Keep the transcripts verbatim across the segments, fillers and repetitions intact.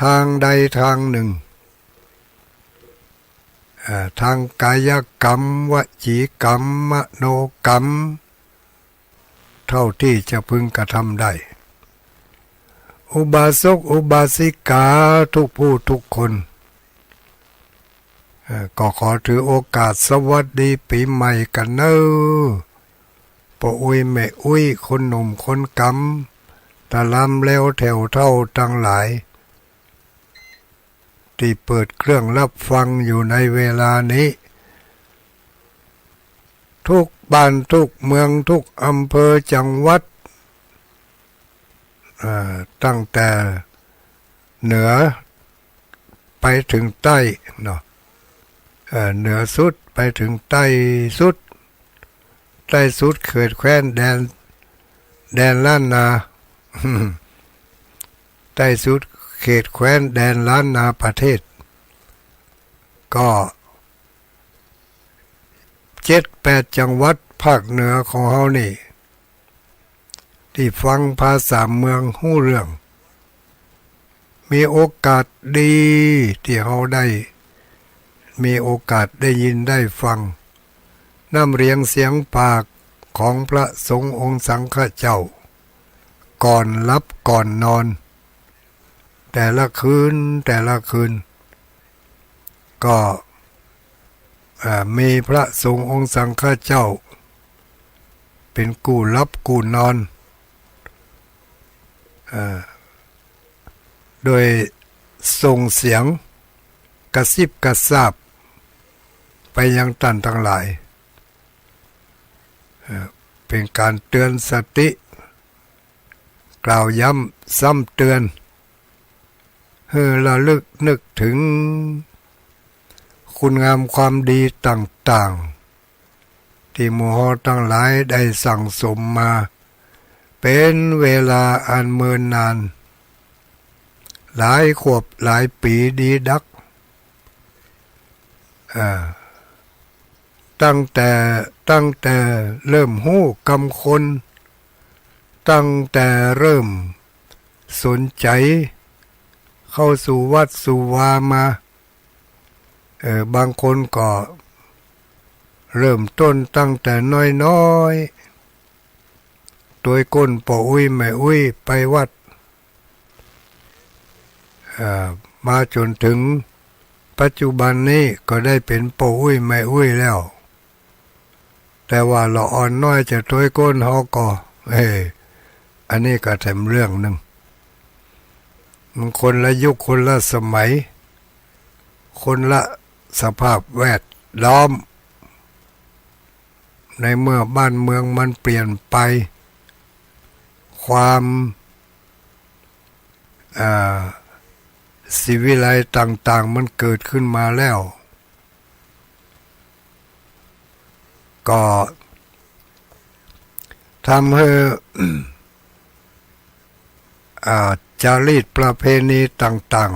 ทางใดทางหนึ่ง เอ่อ ทางกายกรรม วจีกรรม มโนกรรม เท่าที่จะพึงกระทำได้ อุบาสกอุบาสิกาทุกผู้ทุกคน เอ่อ ก็ขอถือโอกาสสวัสดีปี๋ใหม่กั๋นเน่อ ป้ออุ๊ยแม่อุ๊ย คนหนุ่มคนก๋ำ ตะลำแล้วแถวเฒ่าตังหลาย ตี้เปิดเครื่องฮับฟังอยู่ในเวลานี้ ทุกบ้านทุกเมืองทุกอำเภอจังหวัด เอ่อ ตั้งแต่เหนือไปถึงใต้เนาะ เอ่อ เหนือสุดไปถึงใต้สุด ใต้สุดเขตแคว้นแดน แดนล้านนา ใต้สุดเขตแคว้นแดนล้านนาประเทศ ก็เจ็ดแปดจังหวัดภาคเหนือของเฮานี่ ตี้ฟังภาษาเมืองฮู้เรื่อง มีโอกาสดีตี้เฮาได้ มีโอกาสได้ยินได้ฟัง น้ำเสียงเสียงปากของพระสงฆ์องค์สังฆเจ้า ก่อนหลับก่อนนอน แต่ละคืนแต่ละคืน ก็ เอ่อ มีพระสงฆ์องค์สังฆเจ้า เป๋นกู้หลับกู้นอน เอ่อ โดยส่งเสียงกระซิบกระซาบไปยังต้านตังหลาย เอ่อ เป๋นก๋านเตือนสติ กล่าวย้ำซ้ำเตือน หื้อระลึกนึกเถิงคุณงามความดีต่างๆ ตี้หมู่เฮาตังหลายได้สั่งสมมา เป๋นเวลาอันเมินนาน หลายขวบหลายปี๋ดีดัก อ่า ตั้งแต่ ตั้งแต่เริ่มฮู้กำคน ตั้งแต่เริ่มสนใจ๋เข้าสู่วัดสู่วามา เอ่อ บางคนก็เริ่มต้นตั้งแต่น้อยๆ ตวยก้นป้ออุ๊ยแม่อุ๊ยไปวัด เอ่อ มาจ๋นเถิงปัจจุบันนี้ก็ได้เป๋นป้ออุ๊ยแม่อุ๊ยแล้ว แต่ว่าละอ่อนน้อยจะตวยก้นเฮาก่อ เอ้ย อันนี้ก็แถมเรื่องนึ่ง มันคนละยุคคนละสมัย คนละสภาพแวดล้อม ในเมื่อบ้านเมืองมันเปลี่ยนไป ความ อ่า ศรีวิไลย์ต่างๆ มันเกิดขึ้นมาแล้ว ก็ทำหื้อ อ่า จารีตประเพณีต่าง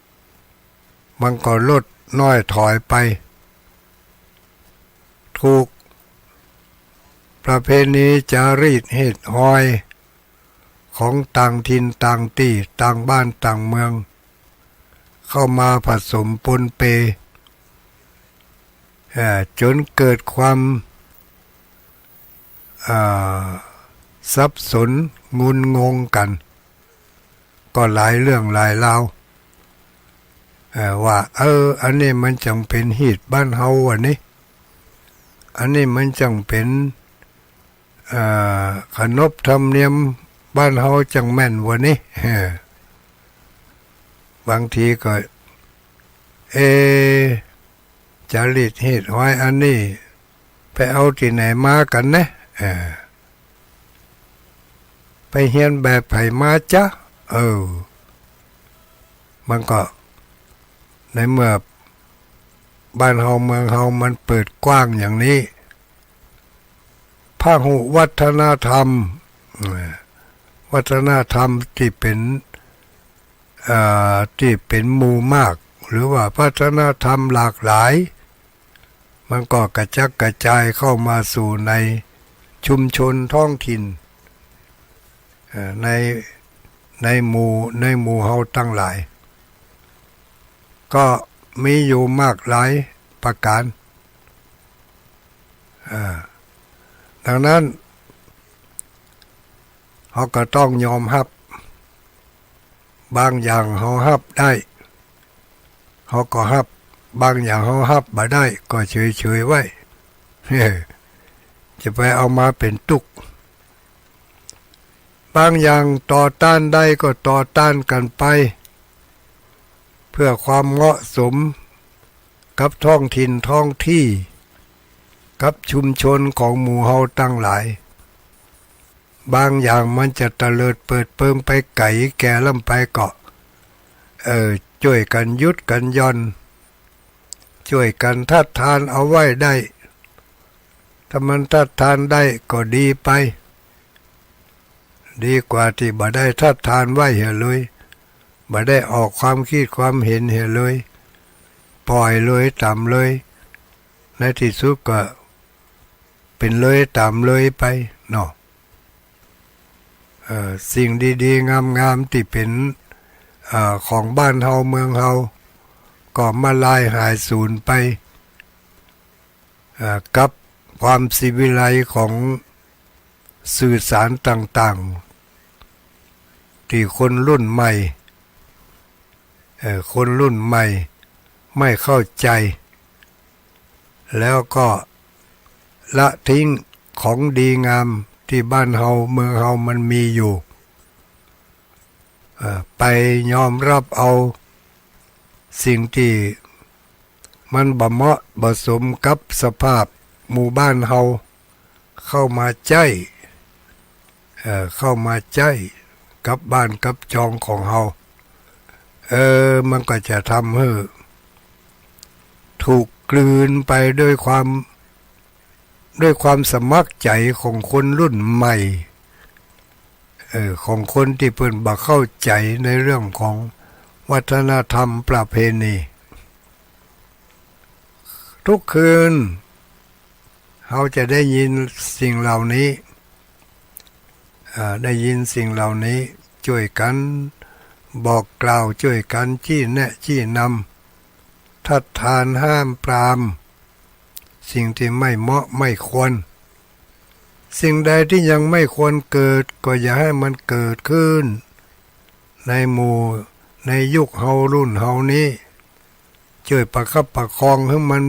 ๆ มันก็ลดน้อยถอยไป ถูกประเพณีจารีตฮีตฮอยของต่างถิ่นต่างตี้ ต่างบ้านต่างเมือง เข้ามาผสมปนเป เอ่อ จ๋นเกิดความ อ่า สับสนงุนงงกั๋น ก็หลายเรื่องหลายราว เอ่อ ว่า เออ อันนี้มันจั่งเป๋นฮีตบ้านเฮาหวานี่ อันนี้มันจั่งเป๋น เอ่อ ขนบธรรมเนียมบ้านเฮาจั่งแม่นหวานี่ เออ บางทีก็ เอ จารีตฮีตฮอยอันนี้ ไปเอาตี้ไหนมากั๋นแน่ เออ ไปเฮียนแบบใผมาจ๊ะ เออ มันก็ ในเมื่อบ้านเฮาเมืองเฮามันเปิดกว้างอย่างนี้ พหุวัฒนธรรม เอ่อ วัฒนธรรมตี้เป๋น เอ่อ ตี้เป๋นหมู่มาก หรือว่าวัฒนธรรมหลากหลาย มันก็กระจัดกระจายเข้ามาสู่ในชุมชนท้องถิ่น เอ่อ ใน ในหมู่ ในหมู่เฮาตังหลาย ก็มีอยู่มากหลายประก๋าน อ่า ดังนั้น เฮาก็ต้องยอมฮับ บางอย่างเฮาฮับได้ เฮาก็ฮับ บางอย่างเฮาฮับบ่ได้ ก็เฉยๆ ไว้ จะไปเอามาเป๋นตุ๊กข์ บางอย่างต่อต้านได้ก็ต่อต้านกั๋นไป เพื่อความเหมาะสมกับท้องถิ่นท้องตี้ กับชุมชนของหมู่เฮาตังหลาย บางอย่างมันจะเตลิดเปิดเปิงไปไก๋แก่ล้ำไปก็ เออ จ้วยกั๋นหยุดกั๋นหย่อน จ้วยกั๋นทัดทานเอาไว้ได้ ถ้ามันทัดทานได้ก็ดีไป ดีกว่าตี้บ่ได้ทัดทานไว้เหียเลย บ่ได้ออกความกึ๊ดความเห็นเหียเลย ป่อยเลยต๋ามเลย ในตี้สุดก็เป๋นเลยต๋ามเลยไปเนาะ เอ่อ สิ่งดีๆ งามๆ ตี้เป๋น เอ่อ ของบ้านเฮาเมืองเฮา ก็มาลายหายสูญไป เอ่อ กับความสิวิไลของสื่อสารต่างๆ ตี้คนรุ่นใหม่ เอ่อ คนรุ่นใหม่ไม่เข้าใจ๋ แล้วก็ละทิ้งของดีงามตี้บ้านเฮาเมืองเฮามันมีอยู่ เอ่อ ไปยอมฮับเอาสิ่งตี้มันบ่เหมาะบ่สมกับสภาพหมู่บ้านเฮา เข้ามาใจ๊ เอ่อ เข้ามาใจ๊กับบ้านกับจองของเฮา เออ มันก็จะทำหื้อถูกกลืนไปด้วยความ ด้วยความสมัครใจ๋ของคนรุ่นใหม่ เอ่อ ของคนตี้เปิ้นบ่เข้าใจ๋ในเรื่องของวัฒนธรรมประเพณี ทุกคืน เฮาจะได้ยินสิ่งเหล่านี้ อ่า ได้ยินสิ่งเหล่านี้ จ้วยกั๋นบอกกล่าว จ้วยกั๋นจี้แนะจี้นำ ทัดทานห้ามปราม สิ่งตี้ไม่เหมาะไม่ควร สิ่งใดตี้ยังไม่ควรเกิด ก็อย่าหื้อมันเกิดขึ้น ในหมู่ ในยุคเฮารุ่นเฮานี้ จ้วยประคับประคองหื้อมัน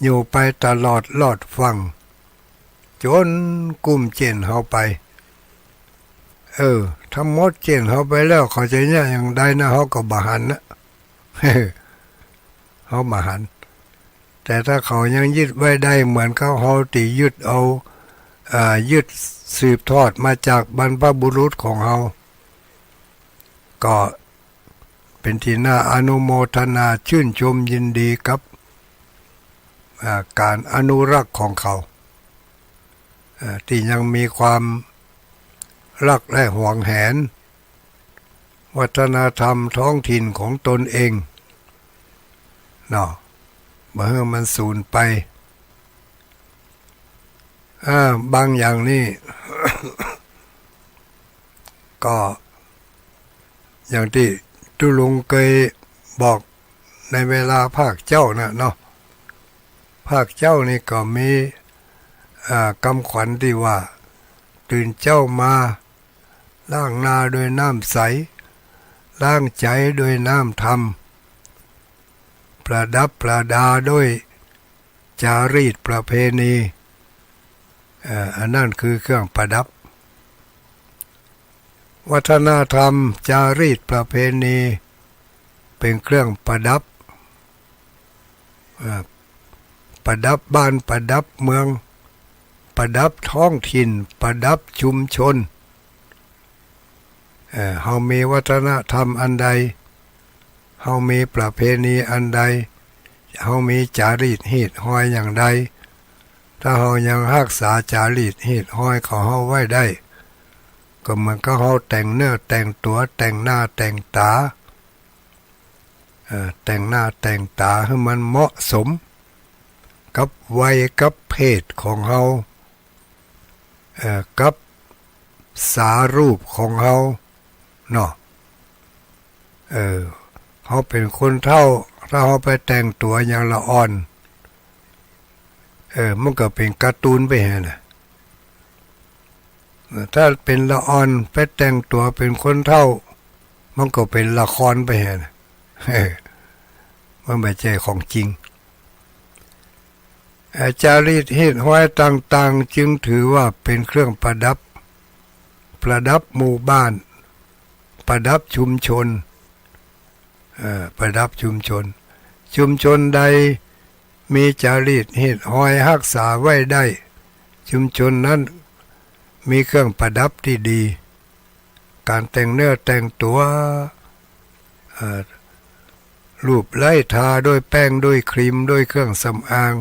อยู่ไปตลอดรอดฟั่ง จ๋นกุ้มเจ๊นเฮาไป เออ ถ้าหมดเจ๊นเฮาไปแล้ว เขาจะเยียะอย่างใดนะ เฮาก็บ่หันนะ เฮาบ่หัน แต่ถ้าเขายังยึดไว้ได้เหมือนกับเฮาตี้ยึดเอา อ่า ยึดสืบทอดมาจากบรรพบุรุษของเฮา ก็เป๋นตี้น่าอนุโมทนาชื่นชมยินดีกับ อ่า ก๋านอนุรักษ์ของเขา อ่า ตี้ยังมีความรักและหวงแหนวัฒนธรรมท้องถิ่นของตนเองเนาะ บ่หื้อมันสูญไป อ่า บางอย่างนี่ ก็อย่างตี้ตุ๊ลุงเกยบอกในเวลาภาคเจ๊าน่ะเนาะ ภาคเจ๊านี่ก็มี อ่า กำขวัญตี้ว่า ตื่นเจ๊ามา ล้างหน้าด้วยน้ำใส ล้างใจ๋ด้วยน้ำธรรม ประดับประดาด้วยจารีตประเพณี เอ่อ อันนั้นคือเครื่องประดับ วัฒนธรรมจารีตประเพณี เป๋นเครื่องประดับ เอ่อ ประดับบ้านประดับเมือง ประดับท้องถิ่น ประดับชุมชน เอ่อ เฮามีวัฒนธรรมอันใด เฮามีประเพณีอันใด เฮามีจารีตฮีตฮอยอย่างใด ถ้าเฮายังฮักษาจารีตฮีตฮอยของเฮาไว้ได้ ก็เหมือนกับเฮาแต่งเนื้อแต่งตั๋ว แต่งหน้าแต่งต๋า เอ่อ แต่งหน้าแต่งต๋าหื้อมันเหมาะสมกับวัยกับเพศของเฮา เอ่อ กับสารูปของเฮาเนาะ เออ เฮาเป๋นคนเฒ่า ถ้าเฮาไปแต่งตั๋วอย่างละอ่อน เออ มันก็เป๋นการ์ตูนไปหั้นน่ะ ถ้าเป๋นละอ่อนไปแต่งตั๋วเป๋นคนเฒ่า มันก็เป๋นละครไปหั้นน่ะ เออ มันบ่ใจ้ของจริง เอ่อ จารีตฮีตฮอยต่างๆ จึงถือว่าเป๋นเครื่องประดับ ประดับหมู่บ้าน ประดับชุมชน เอ่อ ประดับชุมชน ชุมชนใดมีจารีตฮีตฮอยฮักษาไว้ได้ ชุมชนนั้นมีเครื่องประดับตี้ดี ก๋านแต่งเนื้อแต่งตั๋ว เอ่อ ลูบไล้ทาด้วยแป้ง ด้วยครีม ด้วยเครื่องสำอาง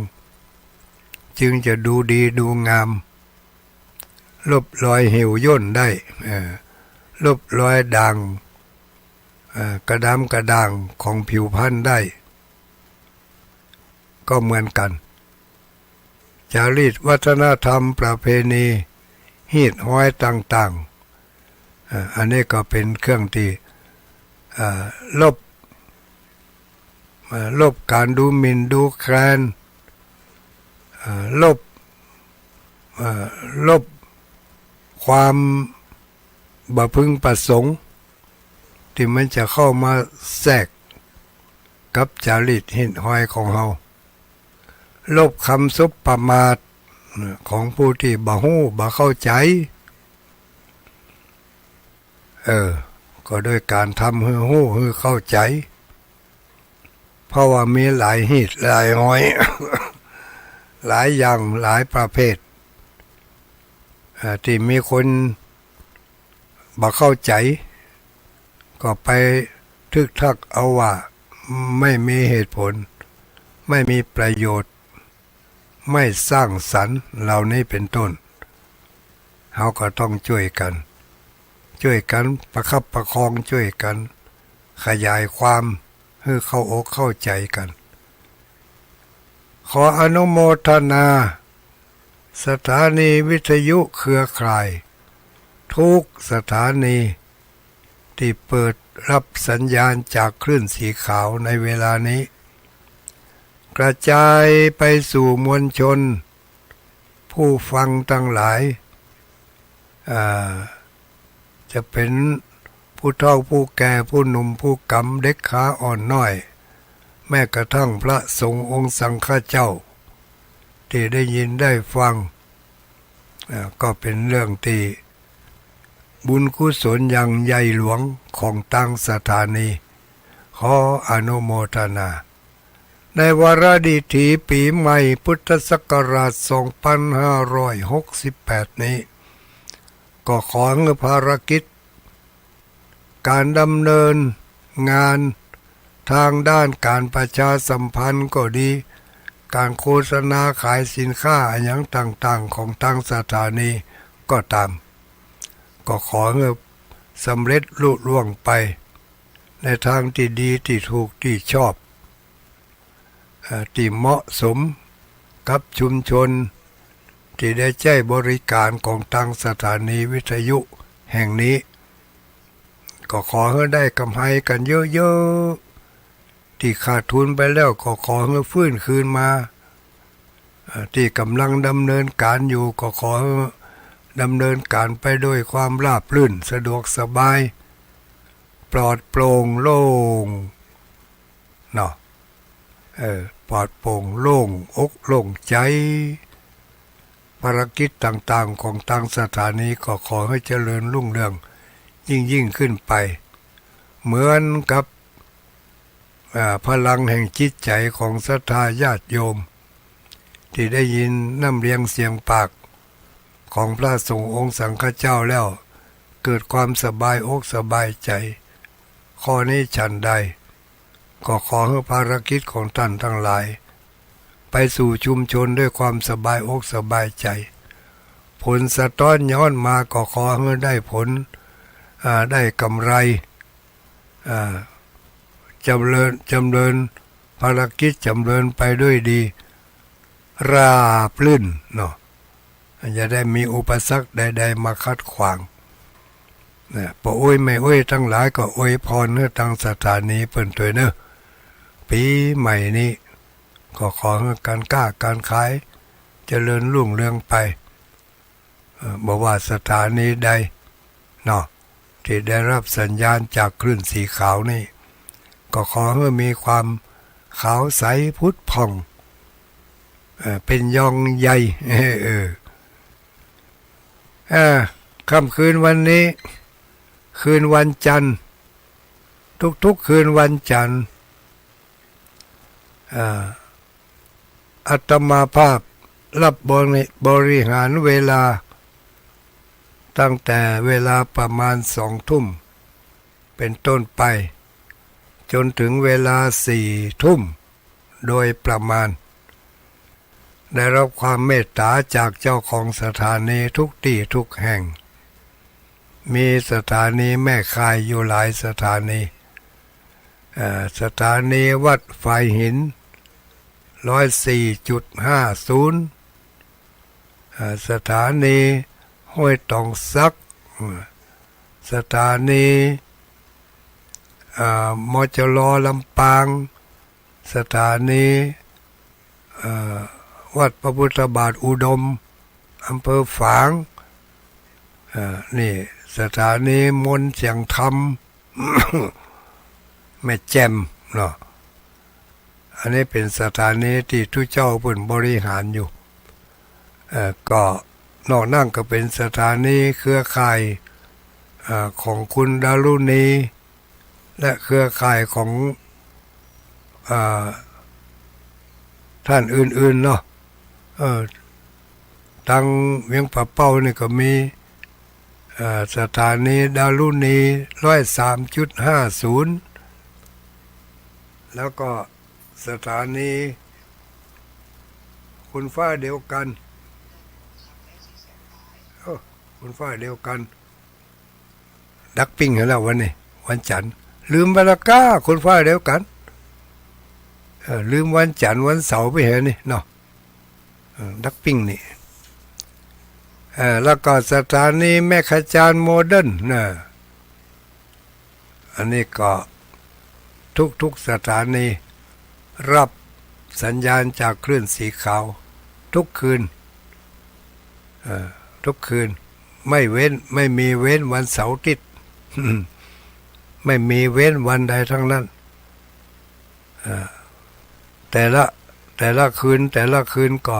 จึงจะดูดีดูงาม ลบรอยเหี่ยวย่นได้ เอ่อ ลบรอยด่าง เอ่อ กระดำกระด่างของผิวพรรณได้ ก็เหมือนกั๋น จารีตวัฒนธรรมประเพณีฮีตฮอยต่างๆ เอ่อ อันนี้ก็เป๋นเครื่องตี้ เอ่อ ลบ เอ่อ ลบก๋านดูหมิ่นดูแคลน เอ่อ ลบ เอ่อ ลบความบ่พึงประสงค์ ตี้มันจะเข้ามาแทรกกับจารีตฮีตฮอยของเฮา ลบกำสบประมาทของผู้ตี้บ่ฮู้บ่เข้าใจ๋ เออ ก็โดยก๋านทำหื้อฮู้หื้อเข้าใจ๋ เพราะว่ามีหลายฮีตหลายฮอย หลายอย่างหลายประเภท เอ่อ ตี้มีคนบ่เข้าใจ๋ ก็ไปทึกทักเอาว่าไม่มีเหตุผล ไม่มีประโยชน์ ไม่สร้างสรรค์ เหล่านี้เป๋นต้น เฮาก็ต้องจ้วยกั๋น จ้วยกั๋นประคับประคอง จ้วยกั๋นขยายความหื้อเข้าอกเข้าใจ๋กั๋น ขออนุโมทนาสถานีวิทยุเครือข่ายทุกสถานี ตี้เปิดรับสัญญาณจากคลื่นสีขาวในเวลานี้ กระจายไปสู่มวลชนผู้ฟังตังหลาย อ่า จะเป๋นผู้เฒ่าผู้แก่ ผู้หนุ่มผู้ก๋ำ เด็กขาอ่อนน้อย แม้กระทั่งพระสงฆ์องค์สังฆเจ้า ตี้ได้ยินได้ฟัง อ่า ก็เป๋นเรื่องตี้บุญกุศลอย่างใหญ่หลวงของตางสถานี ขออนุโมทนา ในวาระดิถีปี๋ใหม่พุทธศักราชสองพันห้าร้อยหกสิบแปดนี้ ก็ขอหื้อภารกิจ ก๋านดำเนินงานตางด้านก๋านประชาสัมพันธ์ก็ดี ก๋านโฆษณาขายสินค้าอะหยังต่างๆ ของตางสถานีก็ต๋าม ก็ขอหื้อสำเร็จลุล่วงไปในตางตี้ดีตี้ถูกตี้ชอบ เอ่อ ตี้เหมาะสมกับชุมชนตี้ได้ใจ๊บริก๋านของตางสถานีวิทยุแห่งนี้ ก็ขอหื้อได้ก๋ำไรกั๋นเยอะๆ ตี้ขาดทุนไปแล้วก็ขอหื้อฟื้นคืนมา เอ่อ ตี้ก่ำลังดำเนินก๋านอยู่ก็ขอหื้อดำเนินก๋านไปด้วยความราบรื่น สะดวกสบาย ปลอดโปร่งโล่ง เนาะ เออ ปลอดโปร่งโล่งอกโล่งใจ๋ ภารกิจต่างๆ ของตางสถานีก็ขอหื้อเจริญรุ่งเรืองยิ่งๆ ขึ้นไป เหมือนกับ อ่า พลังแห่งจิตใจ๋ของศรัทธาญาติโยม ตี้ได้ยินน้ำเรียงเสียงปากของพระสงฆ์องค์สังฆเจ้าแล้ว เกิดความสบายอกสบายใจ๋ ข้อนี้ฉันใด ก็ขอหื้อภารกิจของต้านตังหลาย ไปสู่ชุมชนด้วยความสบายอกสบายใจ๋ ผลสะต๊อนย้อนมาก็ขอหื้อได้ผล อ่า ได้ก๋ำไร อ่า จ๋ำเริญ จ๋ำเริญ ภารกิจจ๋ำเริญไปด้วยดี ราบรื่นเนาะ อย่าได้มีอุปสรรคใดๆ มาขัดขวาง นะ ป้ออุ๊ยแม่อุ๊ยตังหลายก็อวยพรหื้อตังสถานีเปิ้นตวยเน่อ ปี๋ใหม่นี้ ก็ขอหื้อก๋านก๊าก๋านขายเจริญรุ่งเรืองไป เอ่อ บ่ว่าสถานีใดเนาะ ตี้ได้ฮับสัญญาณจากคลื่นสีขาวนี้ ก็ขอหื้อมีความขาวใสผุดผ่อง เอ่อ เป๋นยองใย เออ เออ เอ่อ ค่ำคืนวันนี้ คืนวันจันทร์ ทุกๆ คืนวันจันทร์ เอ่อ อาตมาภาพฮับบริ- บริหารเวลา ตั้งแต่เวลาประมาณสองทุ่มเป๋นต้นไป จ๋นเถิงเวลาสี่ทุ่มโดยประมาณ ได้ฮับความเมตต๋าจากเจ้าของสถานีทุกตี้ทุกแห่ง มีสถานีแม่ข่ายอยู่หลายสถานี เอ่อ สถานีวัดฝายหิน ร้อยสี่จุดห้าศูนย์ เอ่อ สถานีห้วยตองสัก เอ่อ สถานี เอ่อ มจร ลำปาง สถานี เอ่อ วัดพระพุทธบาทอุดม อำเภอฝาง เอ่อ นี่ สถานีมนต์เสียงธรรม แม่แจ่มเนาะ อันนี้เป๋นสถานีตี้ตุ๊เจ้าเปิ้นบริหารอยู่ เอ่อ ก็นอกนั้นก็เป๋นสถานีเครือข่าย เอ่อ ของคุณดารุณี และเครือข่ายของ เอ่อ ท่านอื่นๆ เนาะ เอ่อ ตังเวียงป่าเป้านี่ก็มี เอ่อ สถานีดารุณี ร้อยสามจุดห้าศูนย์ แล้วก็สถานีคุณฟ้าเดียวกั๋น โอ้ คุณฟ้าเดียวกั๋น ดักปิ้งหื้อแล้ววันนี้ วันจันทร์ ลืมไปแล้วก้า คุณฟ้าเดียวกั๋น เออ ลืมวันจันทร์วันเสาร์ไปหื้อนี่เนาะ เออ ดักปิ้งนี่ เออ แล้วก็สถานีแม่ขจานโมเดิร์นนะ อันนี้ก็ทุกๆ สถานีฮับสัญญาณจากคลื่นสีขาวทุกคืน เอ่อ ทุกคืน ไม่เว้น ไม่มีเว้นวันเสาร์อาทิตย์ ไม่มีเว้นวันใดทั้งนั้น เอ่อ แต่ละ แต่ละคืน แต่ละคืนก็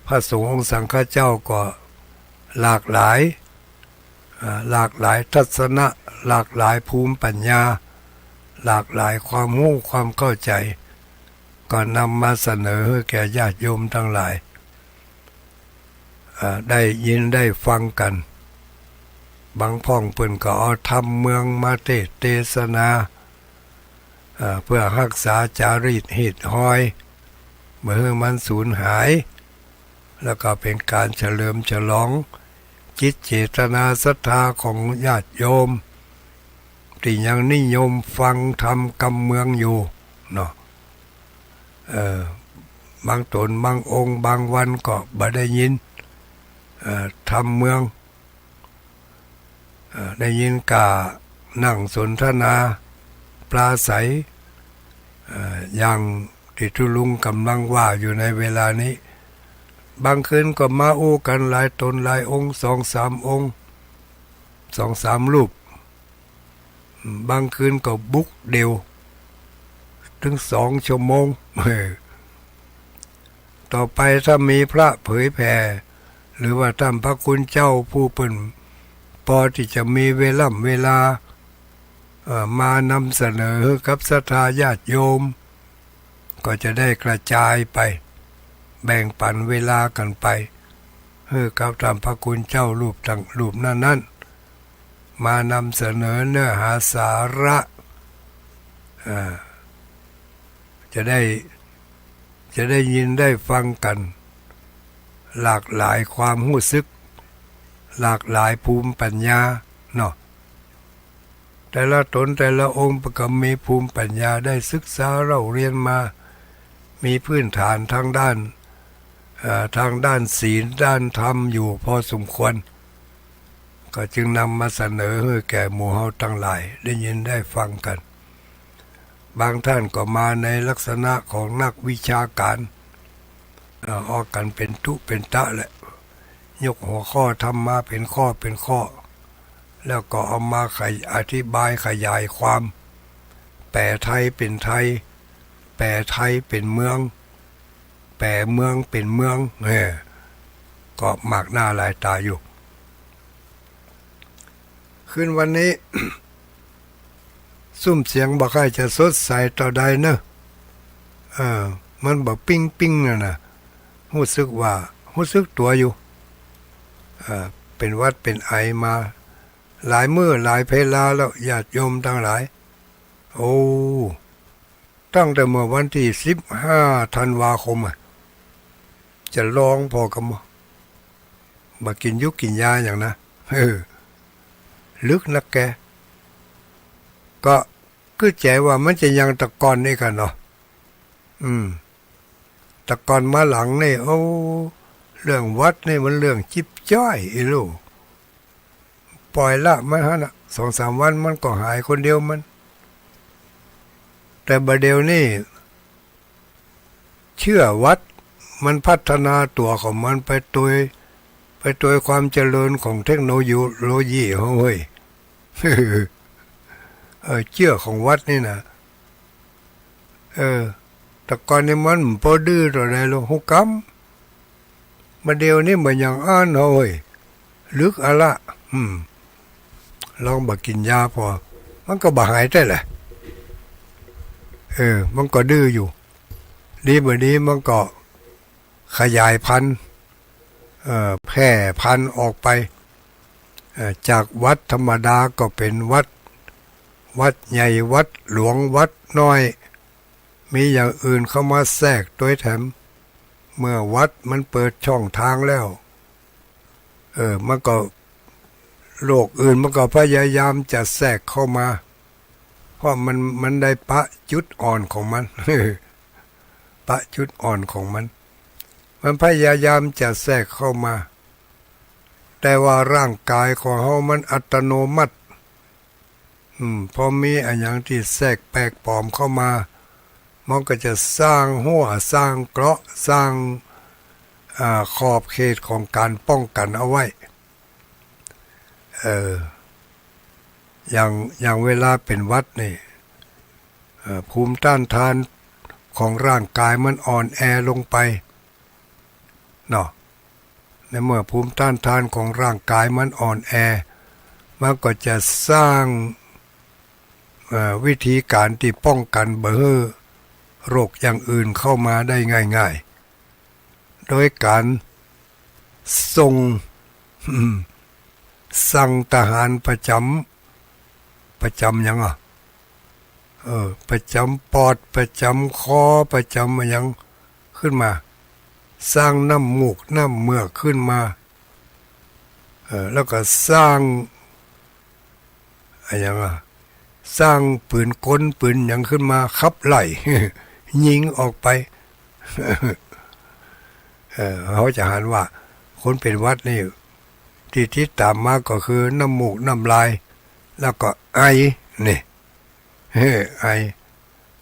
พระสงฆ์องค์สังฆเจ้าก็หลากหลาย อ่า หลากหลายทัศนะ หลากหลายภูมิปัญญา หลากหลายความฮู้ความเข้าใจ๋ ก็นำมาเสนอหื้อแก่ญาติโยมตังหลาย อ่า ได้ยินได้ฟังกั๋น บางพ่องเปิ้นก็เอาธรรมเมืองมาเตสน์เตสนา อ่า เปื้อฮักษาจารีตฮีตฮอย บ่หื้อมันสูญหาย แล้วก็เป๋นก๋านเฉลิมฉลองจิตเจตนาศรัทธาของญาติโยม ตี้ยังนิยมฟังธรรมกำเมืองอยู่เนาะ เอ่อ บางต๋นบางองค์บางวันก็บ่ได้ยิน เอ่อ ธรรมเมือง เอ่อ ได้ยินก้านั่งสนทนาปราศรัย เอ่อ อย่างตี้ตุ๊ลุงก่ำลังว่าอยู่ในเวลานี้ บางคืนก็มาอู้กั๋นหลายต๋นหลายองค์ สองสามองค์ สองสามรูป บางคืนก็บุกเดี่ยว เถิงสองชั่วโมง เออ ต่อไปถ้ามีพระเผยแผ่ หรือว่าต้านพระคุณเจ้าผู้เปิ้นปอตี้จะมีเวล่ำเวลา เอ่อ มานำเสนอหื้อกับศรัทธาญาติโยม ก็จะได้กระจายไป แบ่งปั๋นเวลากั๋นไป หื้อกับต้านพระคุณเจ้ารูปตัง รูปนั้นๆ มานำเสนอเนื้อหาสาระ อ่า จะได้ จะได้ยินได้ฟังกั๋น หลากหลายความฮู้สึก หลากหลายภูมิปัญญาเนาะ แต่ละต๋นแต่ละองค์ก็มีภูมิปัญญาได้ศึกษาเล่าเรียนมา มีพื้นฐานทางด้าน เอ่อ ทางด้านศีล ด้านธรรมอยู่พอสมควร ก็จึงนำมาเสนอหื้อแก่หมู่เฮาตังหลายได้ยินได้ฟังกั๋น บางท่านก็มาในลักษณะของนักวิชาก๋าน เอ่อ ออกกั๋นเป๋นตุ๊เป๋นตะแหละ ยกหัวข้อธรรมมาเป๋นข้อเป๋นข้อ แล้วก็เอามาขย- อธิบายขยายความ แป๋ไทยเป๋นไทย แป๋ไทยเป๋นเมือง แป๋เมืองเป๋นเมือง เออ ก็มากหน้าหลายต๋าอยู่ คืนวันนี้ ซุ่มเสียงบ่ค่อยจะสดใสเต้าใดเนอะ เออ มันบ่ปิ๊งปิ๊งนั่นน่ะ ฮู้สึกว่า ฮู้สึกตั๋วอยู่ เออ เป๋นหวัดเป๋นไอมา หลายมื้อหลายเวลาแล้ว ญาติโยมตังหลาย โอ้ ตั้งแต่เมื่อวันตี้สิบห้าธันวาคมอะ จะลองผ่อก็บ่ บ่กิ๋นยูกกิ๋นยาหยังนะ เออ ลึกนักแก ก็กึ๊ดใจ๋ว่ามันจะยังตะก่อนนี่กั๋นเนาะ อืม ตะก่อนมาหลังนี่ โอ้ เรื่องหวัดนี่มันเรื่องจิ๊บจ้อยอี้ลูก ป่อยละมันหั้นน่ะ สองสามวันมันก็หายคนเดียวมัน แต่บ่าเดี่ยวนี้ เจื้อหวัดมันพัฒนาตั๋วของมันไปตวย ไปตวยความเจริญของเทคโนโลยีเฮาเฮ้ย เออ เจื้อของหวัดนี่นะ เออ ตะก่อนนี่มันบ่ดื้อเต้าใดหรอก ฮู้กำ บ่าเดี่ยวนี้บ่อย่างอั้นเฮ้ย ลึกอะละ อืม ลองบ่กิ๋นยาผ่อ มันก็บ่หายแต๊แหละ เออ มันก็ดื้ออยู่ ดีบ่ดีมันก็ขยายพันธุ์ เอ่อ แพร่พันธุ์ออกไป เอ่อ จากหวัดธรรมดาก็เป๋นหวัด หวัดใหญ่ หวัดหลวง หวัดน้อย มีอย่างอื่นเข้ามาแทรกตวยแถม เมื่อหวัดมันเปิดช่องทางแล้ว เออ มันก็ โรคอื่นมันก็พยายามจะแทรกเข้ามา เพราะมัน มันได้ปะจุดอ่อนของมัน ปะจุดอ่อนของมัน มันพยายามจะแทรกเข้ามา แต่ว่าร่างกายของเฮามันอัตโนมัติ อืม พอมีอะหยังตี้แทรกแปลกปลอมเข้ามา มันก็จะสร้างฮั้ว สร้างเกราะ สร้าง อ่า ขอบเขตของก๋านป้องกั๋นเอาไว้ เออ อย่าง อย่างเวลาเป๋นหวัดนี่ เอ่อ ภูมิต้านทานของร่างกายมันอ่อนแอลงไป เนาะ ในเมื่อภูมิต้านทานของร่างกายมันอ่อนแอ มันก็จะสร้าง เอ่อ วิธีก๋านตี้ป้องกั๋นบ่หื้อโรคอย่างอื่นเข้ามาได้ง่ายๆ โดยก๋านส่ง สั่งทหารประจ๋ำ ประจ๋ำหยังอะ เออ ประจ๋ำปอด ประจ๋ำคอ ประจ๋ำอะหยังขึ้นมา สร้างน้ำมูกน้ำเมือกขึ้นมา เออ แล้วก็สร้าง อะหยังอะ สร้างปืนกลปืนหยังขึ้นมาขับไล่ ยิงออกไป เออ เฮาจะหันว่าคนเป๋นหวัดนี่ ตี้ติดต๋ามมาก็คือน้ำมูกน้ำลาย แล้วก็ไอ นี่ เออ ไอ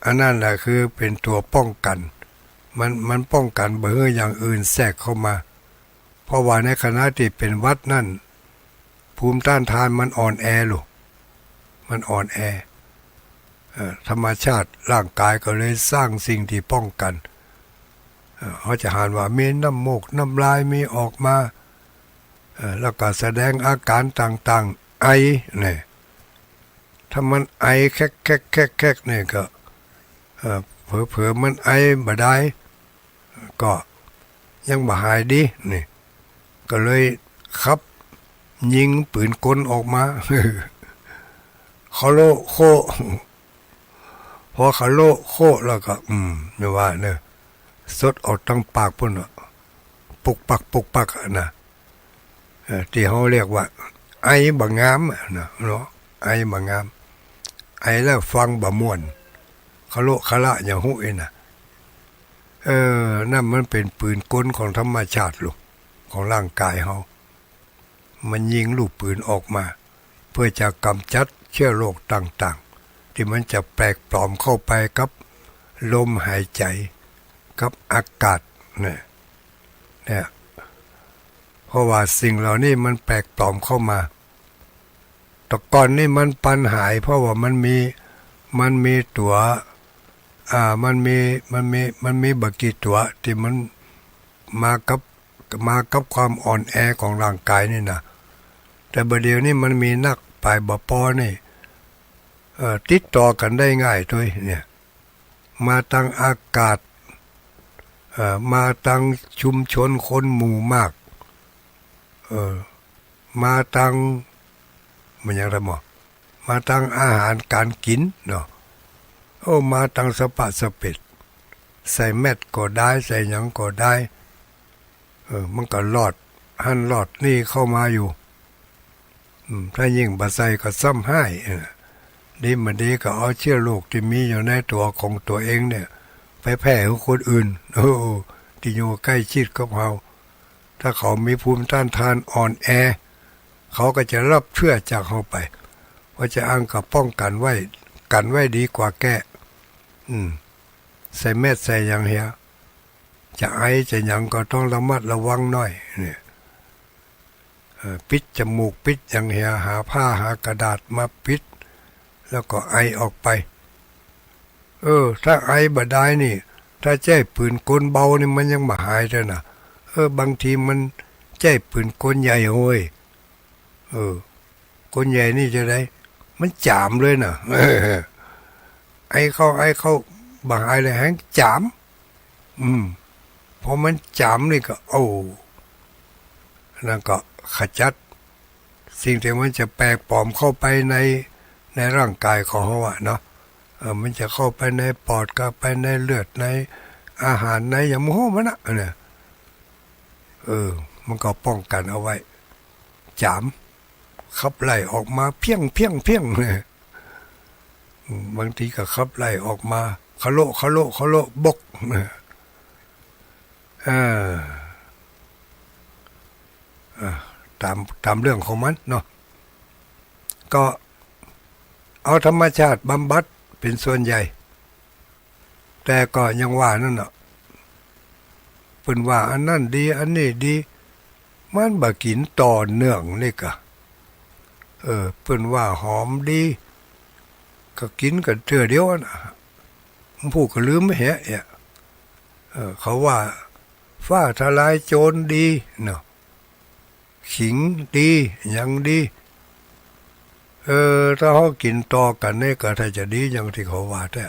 อันนั้นแหละคือเป๋นตั๋วป้องกั๋น มัน มันป้องกั๋นบ่หื้ออย่างอื่นแทรกเข้ามา เพราะว่าในขณะตี้เป๋นหวัดนั้น ภูมิต้านทานมันอ่อนแอลูก มันอ่อนแอ เอ่อ ธรรมชาติร่างกายก็เลยสร้างสิ่งตี้ป้องกั๋น เอ่อ เฮาจะหันว่ามีน้ำมูกน้ำลายมีออกมา เอ่อ แล้วก็แสดงอาก๋านต่างๆ ไอ นี่ ถ้ามันไอแคกๆๆๆ นี่ก็ เอ่อ เผลอๆ มันไอบ่ดาย ก็ยังบ่หายดี นี่ ก็เลยขับยิงปืนกลออกมา คาโละโคะ พอคาโละโคะแล้วก็ อืม อย่าว่าเนอะ สดออกตางปากปู้นน่ะ ปุกปัก ปุกปักอะนะ เอ่อ ตี้เฮาเรียกว่า ไอบ่งามอะนะเนาะ ไอบ่งาม ไอแล้วฟังบ่ม่วน คาโละคาละหยังฮู้อี้นะ เออ นั่นมันเป๋นปืนกลของธรรมชาติลูก ของร่างกายเฮา มันยิงลูกปืนออกมา เพื่อจะก๋ำจัดเจื้อโรคต่างๆ ตี้มันจะแปลกปลอมเข้าไปกับลมหายใจ๋ กับอากาศเนี่ย เนี่ย เพราะว่าสิ่งเหล่านี้มันแปลกปลอมเข้ามา แต่ก่อนนี่มันปันหาย เพราะว่ามันมี มันมีตั๋ว อ่า มันมี มันมี มันมีบ่กี่ตั๋วตี้มันมากับ มากับความอ่อนแอของร่างก๋ายนี่นะ แต่บ่าเดี่ยวนี้มันมีนัก ไปบ่ปอนี่ เอ่อ ติดต่อกั๋นได้ง่ายตวยเนี่ย มาตางอากาศ เอ่อ มาตางชุมชนคนหมู่มาก เอ่อ มาตาง มันหยังละหมอ มาตางอาหารก๋านกิ๋นเนาะ โอ้ มาตางสะปะสะเปด ใส่แมสก็ได้ ใส่หยังก็ได้ เออ มันก็ลอดหั้นลอดนี่เข้ามาอยู่ อืม ถ้ายิ่งบ่ใส่ก็ซ้ำฮ้าย เออ ดีบ่ดีก็เอาเจื้อโรคตี้มีอยู่ในตั๋วของตั๋วเองเนี่ย ไปแพร่หื้อคนอื่น โอ้ ตี้อยู่ใก้ชิดกับเฮา ถ้าเขามีภูมิต้านทานอ่อนแอ เขาก็จะฮับเจื้อจากเฮาไป เพราะจะอั้นก็ป้องกั๋นไว้ กั๋นไว้ดีกว่าแก้ อืม ใส่แมสใส่หยังเหีย จะไอจะหยังก็ต้องระมัดระวังหน้อยเนี่ย เอ่อ ปิดจมูกปิดหยังเหีย หาผ้าหากระดาษมาปิด แล้วก็ไอออกไป เออ ถ้าไอบ่ได้นี่ ถ้าใจ๊ปืนกลเบานี่มันยังบ่หายเตื้อนะ เออ บางทีมันใจ๊ปืนกลใหญ่โฮย เออ กลใหญ่นี่จะได มันจ๋ามเลยนะ ไอเข้า ไอเข้า บ่หายเลย แฮงจ๋าม อืม พอมันจ๋ามนี่ก็ โอ้ นั่นก็ขจัด สิ่งตี้มันจะแปลกปลอมเข้าไปใน ในร่างก๋ายของเฮาอะเนาะ เออ มันจะเข้าไปในปอด เข้าไปในเลือด ในอาหาร ในหยังบ่ฮู้มันนะ อันเนี้ย เออ มันก็ป้องกั๋นเอาไว้ จ๋าม ขับไล่ออกมาเพี้ยง เพี้ยง เพี้ยง เลย อืม บางทีก็ขับไล่ออกมา คะโละ คะโละ คะโละ บก เออ อ่ะ ตาม ตามเรื่องของมันเนาะ ก็เอาธรรมชาติบำบัดเป๋นส่วนใหญ่ แต่ก็ยังว่านั่นน่ะ เปิ้นว่าอันนั้นดี อันนี้ดี มันบ่กิ๋นต่อเนื่องนี่กะ เออ เปิ้นว่าหอมดี ก็กิ๋นกั๋นเตื้อเดียวอะนะ มันผู้ก็ลืมเหีย เออ เขาว่าฟ้าทะลายโจรดีเนาะ ขิงดี หยังดี เออ ถ้าเฮากิ๋นต่อกั๋นนี่ก็ถ้าจะดีอย่างตี้เขาว่าแต๊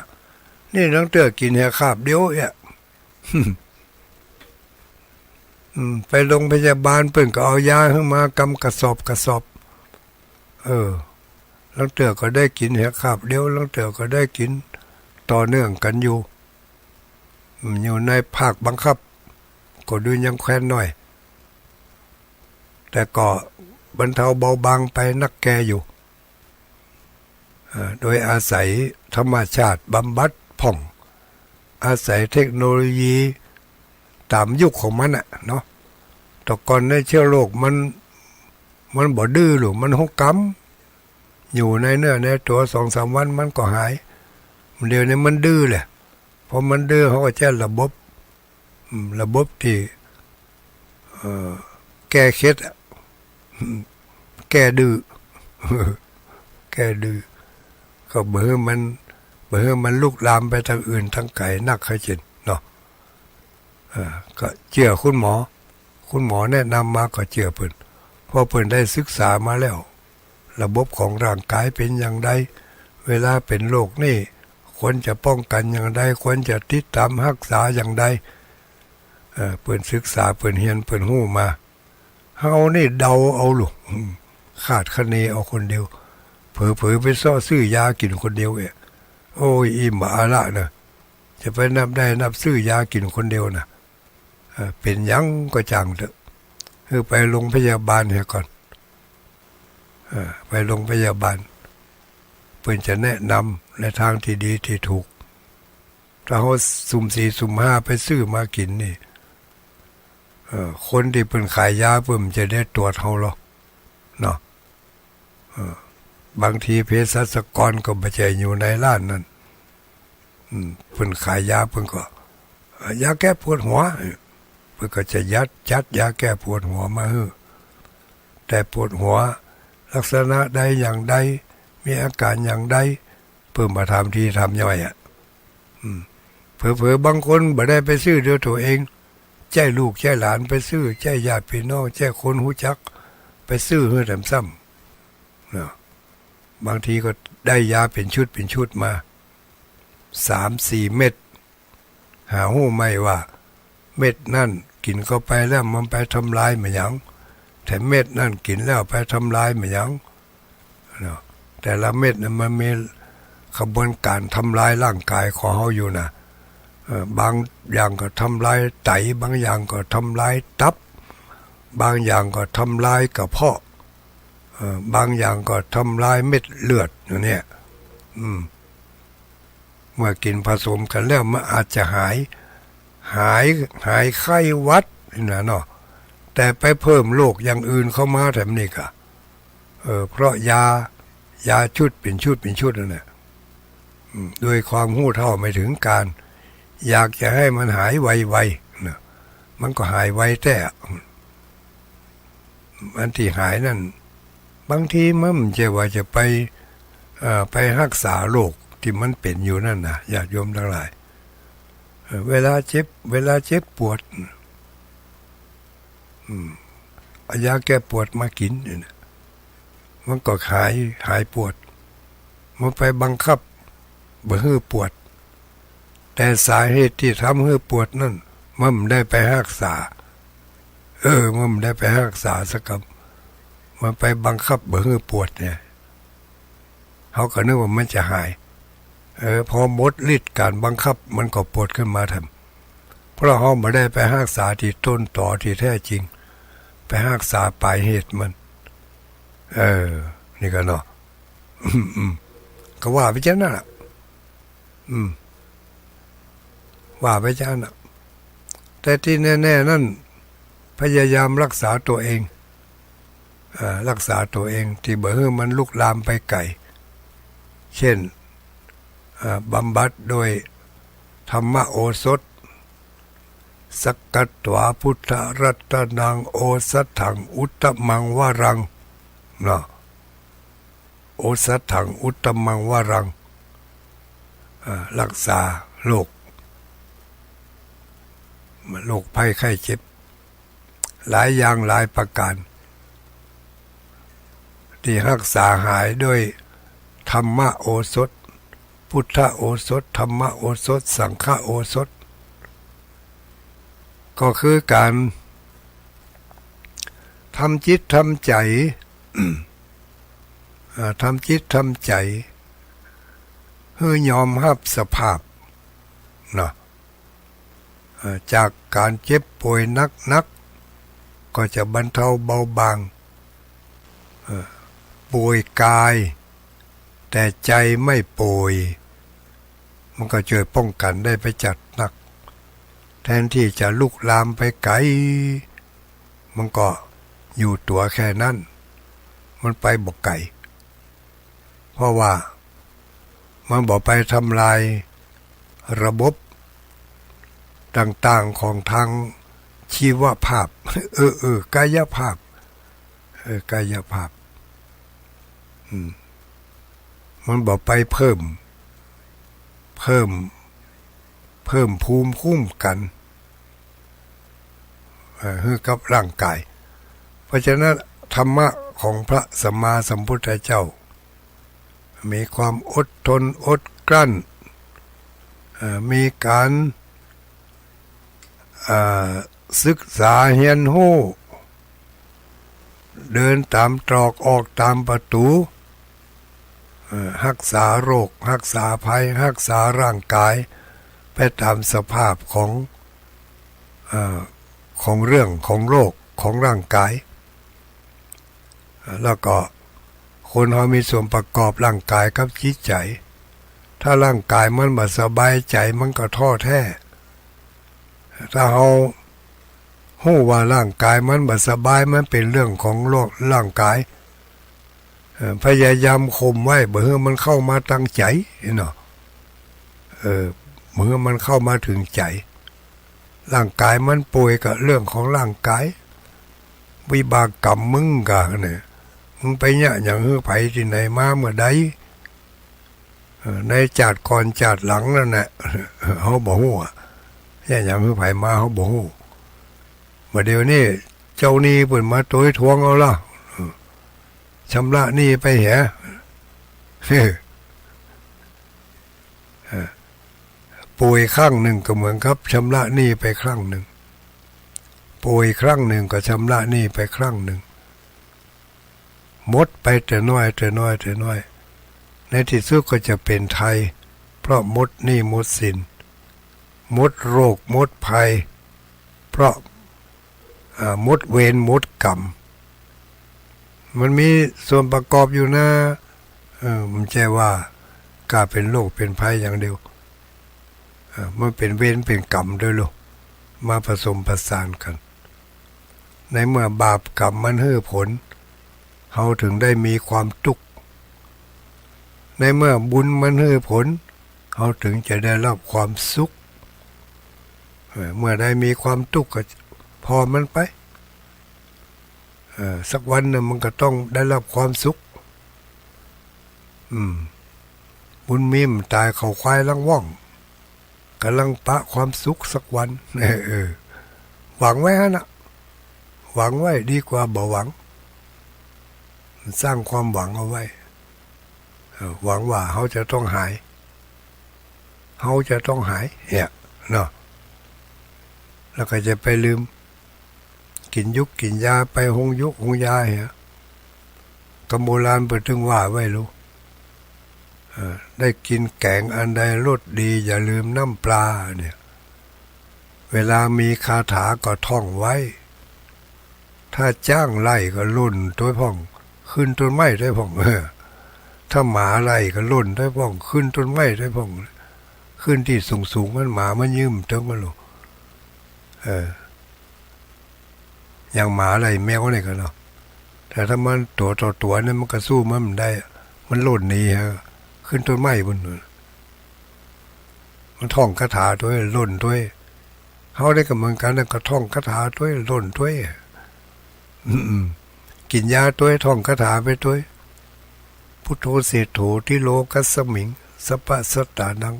นี่ลางเตื้อกิ๋นเหียคาบเดียวเอี้ย อืม ไปโรงพยาบาลเปิ้นก็เอายาหื้อมากำกระสอบกระสอบ เออ ลางเตื้อก็ได้กิ๋นเหียคาบเดียว ลางเตื้อก็ได้กิ๋นต่อเนื่องกั๋นอยู่ อืม อยู่ในภาคบังคับ ก็ดูยังแควนหน้อย แต่ก็บรรเทาเบาบางไปนักแกอยู่ อ่า โดยอาศัยธรรมชาติบำบัดพ่อง อาศัยเทคโนโลยีต๋ามยุคของมันน่ะเนาะ แต่ก่อนในเจื้อโรคมัน มันบ่ดื้อหรอก มันฮู้กำ อยู่ในเนื้อในตั๋วสองสามวันมันก็หาย เดี๋ยวนี้มันดื้อแหละ พอมันดื้อเขาก็ใจ๊ระบบ อืม ระบบตี้ เอ่อ แก้เข็ดอะ อืม แก้ดื้อ แก้ดื้อ ก็บ่หื้อมัน บ่หื้อมันลุกลามไปตางอื่นตางไก๋นัก เข้าใจ๋เนาะ เอ่อ ก็เจื้อคุณหมอ คุณหมอแนะนำมาก็เจื้อเปิ้น เพราะเปิ้นได้ศึกษามาแล้ว ระบบของร่างก๋ายเป๋นอย่างใด เวลาเป๋นโรคนี่ ควรจะป้องกั๋นอย่างใด ควรจะติดต๋ามฮักษาอย่างใด เอ่อ เปิ้นศึกษา เปิ้นเฮียน เปิ้นฮู้มา เฮานี่เดาเอาลูก อืม คาดคะเนเอาคนเดียว เผลอๆ ไปเซาะซื้อยากิ๋นคนเดียวเอะ โอ้ย อี่บ่อาละนะ จะไปนับได้นับซื้อยากิ๋นคนเดียวนะ เอ่อ เป๋นหยังก็จ่างเต๊อะ หื้อไปโรงพยาบาลเหียก่อน เอ่อ ไปโรงพยาบาล เปิ้นจะแนะนำในตางตี้ดีตี้ถูก ถ้าเฮาสุ่มสี่สุ่มห้าไปซื้อมากิ๋นนี่ เอ่อ คนตี้เปิ้นขายยาเปิ้นจะได้ตรวจเฮาลอ เนาะ เออ บางทีเภสัชกรก็บ่ใจ้อยู่ในร้านนั้น อืม เปิ้นขายยา เปิ้นก็ เอ่อ ยาแก้ปวดหัว เปิ้นก็จะจัด จัดยาแก้ปวดหัวมาหื้อ แต่ปวดหัวลักษณะใดอย่างใด มีอาก๋านอย่างใด เปิ้นมาถามทีถามย่อยอะ อืม เผลอๆ บางคนบ่ได้ไปซื้อด้วยตั๋วเอง ใจ้ลูกใจ้หลานไปซื้อ ใจ้ญาติปี้น้อง ใจ้คนฮู้จักไปซื้อหื้อแถมซ้ำ เนาะ บางทีก็ได้ยาเป๋นชุดเป๋นชุดมา สามสี่เม็ด หาฮู้ไหมว่าเม็ดนั้นกิ๋นเข้าไปแล้วมันไปทำลายหมาหยัง แถมเม็ดนั้นกิ๋นแล้วไปทำลายหมาหยัง เนาะ แต่ละเม็ดน่ะมันมีขบวนก๋านทำลายร่างก๋ายของเฮาอยู่นะ เอ่อ บางอย่างก็ทำลายไต บางอย่างก็ทำลายตับ บางอย่างก็ทำลายกระเพาะ เอ่อ บางอย่างก็ทำลายเม็ดเลือดอย่างเนี้ย อืม เมื่อกิ๋นผสมกั๋นแล้วมันอาจจะหาย หาย หายไข้หวัดนี่นะเนาะ แต่ไปเพิ่มโรคอย่างอื่นเข้ามาแถมนี่กะ เออ เพราะยา ยาชุดเป๋นชุดเป๋นชุดนั่นแหละ อืม ด้วยความฮู้เท่าไม่ถึงก๋าล อยากจะหื้อมันหายไวๆ นะ มันก็หายไวแต๊ อันตี้หายนั้น บางทีมันบ่ใจ้ว่าจะไป เอ่อ ไปฮักษาโรคตี้มันเป๋นอยู่นั้นนะ ญาติโยมตังหลาย เอ่อ เวลาเจ็บ เวลาเจ็บปวด อืม เอายาแก้ปวดมากิ๋นนี่นะ มันก็หาย หายปวด มันไปบังคับบ่หื้อปวด แต่สาเหตุตี้ทำหื้อปวดนั้น มันบ่ได้ไปฮักษา เออ มันบ่ได้ไปฮักษาสักกำ มันไปบังคับบ่หื้อปวดเนี่ย เฮาก็นึกว่ามันจะหาย เออ พอหมดฤทธิ์ก๋านบังคับ มันก็ปวดขึ้นมาแถม เพราะเฮาบ่ได้ไปฮักษาตี้ต้นตอตี้แท้จริง ไปฮักษาป๋ายเหตุมัน เออ นี่กะเนาะ อืม อืม ก็ว่าไปจั่งนั้นน่ะ อืม ว่าไปจั่งนั้นน่ะ แต่ตี้แน่ๆ นั้น พยายามฮักษาตั๋วเอง เอ่อ ฮักษาตั๋วเอง ตี้บ่หื้อมันลุกลามไปไก๋ เช่น เอ่อ บำบัดโดยธรรมโอสถ สักกัตวาพุทธรัตนัง โอสถังอุตตมังวรัง เนาะ โอสถังอุตตมังวรัง เอ่อ ฮักษาโรค โรคภัยไข้เจ็บ หลายอย่างหลายประก๋าน ตี้ฮักษาหายโดยธรรมโอสถ พุทธโอสถ ธรรมโอสถ สังฆโอสถ ก็คือก๋านทำจิตทำใจ๋ เอ่อ ทำจิตทำใจ๋ หื้อยอมฮับสภาพ เนาะ เอ่อ จากก๋านเจ็บป่วยหนักๆ ก็จะบรรเทาเบาบาง เอ่อ ป่วยกาย แต่ใจ๋ไม่ป่วย มันก็จ้วยป้องกั๋นได้ไปจากหนัก แทนตี้จะลุกลามไปไก๋ มันก็อยู่ตั๋วแค่นั้น มันไปบ่ไก๋ เพราะว่ามันบ่ไปทำลายระบบต่างๆ ของทางชีวภาพ เออ เออ กายภาพ เออ กายภาพ อืม มันบ่ไปเพิ่ม เพิ่ม เพิ่มภูมิคุ้มกั๋น เอ่อ หื้อกับร่างก๋าย เพราะฉะนั้นธรรมะของพระสัมมาสัมพุทธเจ้า มีความอดทนอดกลั้น เอ่อ มีก๋าน เอ่อ ศึกษาเฮียนฮู้ เดินต๋ามตรอกออกต๋ามประตู๋ เอ่อ ฮักษาโรค ฮักษาภัย ฮักษาร่างก๋าย ไปต๋ามสภาพของ เอ่อ ของเรื่องของโรคของร่างก๋าย เอ่อ แล้วก็คนเฮามีส่วนประกอบร่างก๋ายกับจิตใจ๋ ถ้าร่างก๋ายมันบ่สบาย ใจ๋มันก็ท้อแท้ ถ้าเฮาฮู้ว่าร่างก๋ายมันบ่สบาย มันเป๋นเรื่องของโรคร่างก๋าย เอ่อ พยายามข่มไว้ บ่หื้อมันเข้ามาตังใจ๋เนาะ เออ บ่หื้อมันเข้ามาเถิงใจ๋ ร่างก๋ายมันป่วยก็เรื่องของร่างก๋าย วิบากกรรมมึงกะเนี่ย มึงไปเยียะหยังหื้อใผตี้ไหนมาเมื่อใด เอ่อ ในจาติก่อนจาติหลังนั่นแหละ เฮาบ่ฮู้อะ เยียะหยังหื้อใผมาเฮาบ่ฮู้ บ่าเดี่ยวนี้เจ้าหนี้เปิ้นมาโตยทวงเอาละ เออ ชำระหนี้ไปเหีย เออ ป่วยครั้งนึ่งก็เหมือนกับชำระหนี้ไปครั้งนึ่ง ป่วยครั้งนึ่งก็ชำระหนี้ไปครั้งนึ่ง หมดไปแต่น้อย แต่น้อย แต่น้อย ในตี้สุดก็จะเป๋นไทย เพราะหมดหนี้หมดสิน หมดโรคหมดภัย เพราะ อ่า หมดเวรหมดกรรม มันมีส่วนประกอบอยู่นะ เออ บ่ใจ้ว่าก้าเป๋นโรคเป๋นภัยอย่างเดียว เออ มันเป๋นเวรเป๋นกรรมตวยลูก มาผสมผสานกั๋น ในเมื่อบาปกรรมมันหื้อผล เฮาเถิงได้มีความตุ๊กข์ ในเมื่อบุญมันหื้อผล เฮาเถิงจะได้ฮับความสุข เออ เมื่อใดมีความตุ๊กข์ก็ผ่อมันไป เออ สักวันนึ่งมันก็ต้องได้ฮับความสุข อืม บุญมีบ่ต๋าย เขาควายลังว่อง ก่ำลังปะความสุขสักวัน เออ เออ หวังไว้หั้นน่ะ หวังไว้ดีกว่าบ่หวัง สร้างความหวังเอาไว้ เออ หวังว่าเฮาจะต้องหาย เฮาจะต้องหาย เนี่ย เนาะ แล้วก็จะไปลืม กิ๋นยุกกิ๋นยา ไปโฮงยุกโฮงยาเหีย กำโบราณเปิ้นตึงว่าไว้ลูก เออ ได้กิ๋นแก๋งอันใดรสดี อย่าลืมน้ำปลา เนี่ย เวลามีคาถาก็ท่องไว้ ถ้าจ๊างไล่ก็ล่นตวยพ่อง ขึ้นต้นไม้ตวยพ่อง เออ ถ้าหมาไล่ก็ล่นตวยพ่อง ขึ้นต้นไม้ตวยพ่อง ขึ้นตี้สูงๆ มันหมามันยืนบ่เถิงมันลูก เออ อย่างหมาไล่แมวนี่ก็เนาะ แต่ถ้ามันตั๋วต่อตั๋วนี่มันก็สู้มันบ่ได้ มันล่นหนีฮะ ขึ้นต้นไม้ปุ้น มันท่องคาถาตวย ล่นตวย เฮานี่ก็เหมือนกั๋นนะ ก็ท่องคาถาตวย ล่นตวย อืม กิ๋นยาตวย ท่องคาถาไปตวย Buddho seṭṭho dhīro kasmiṃ sabbasattānaṃ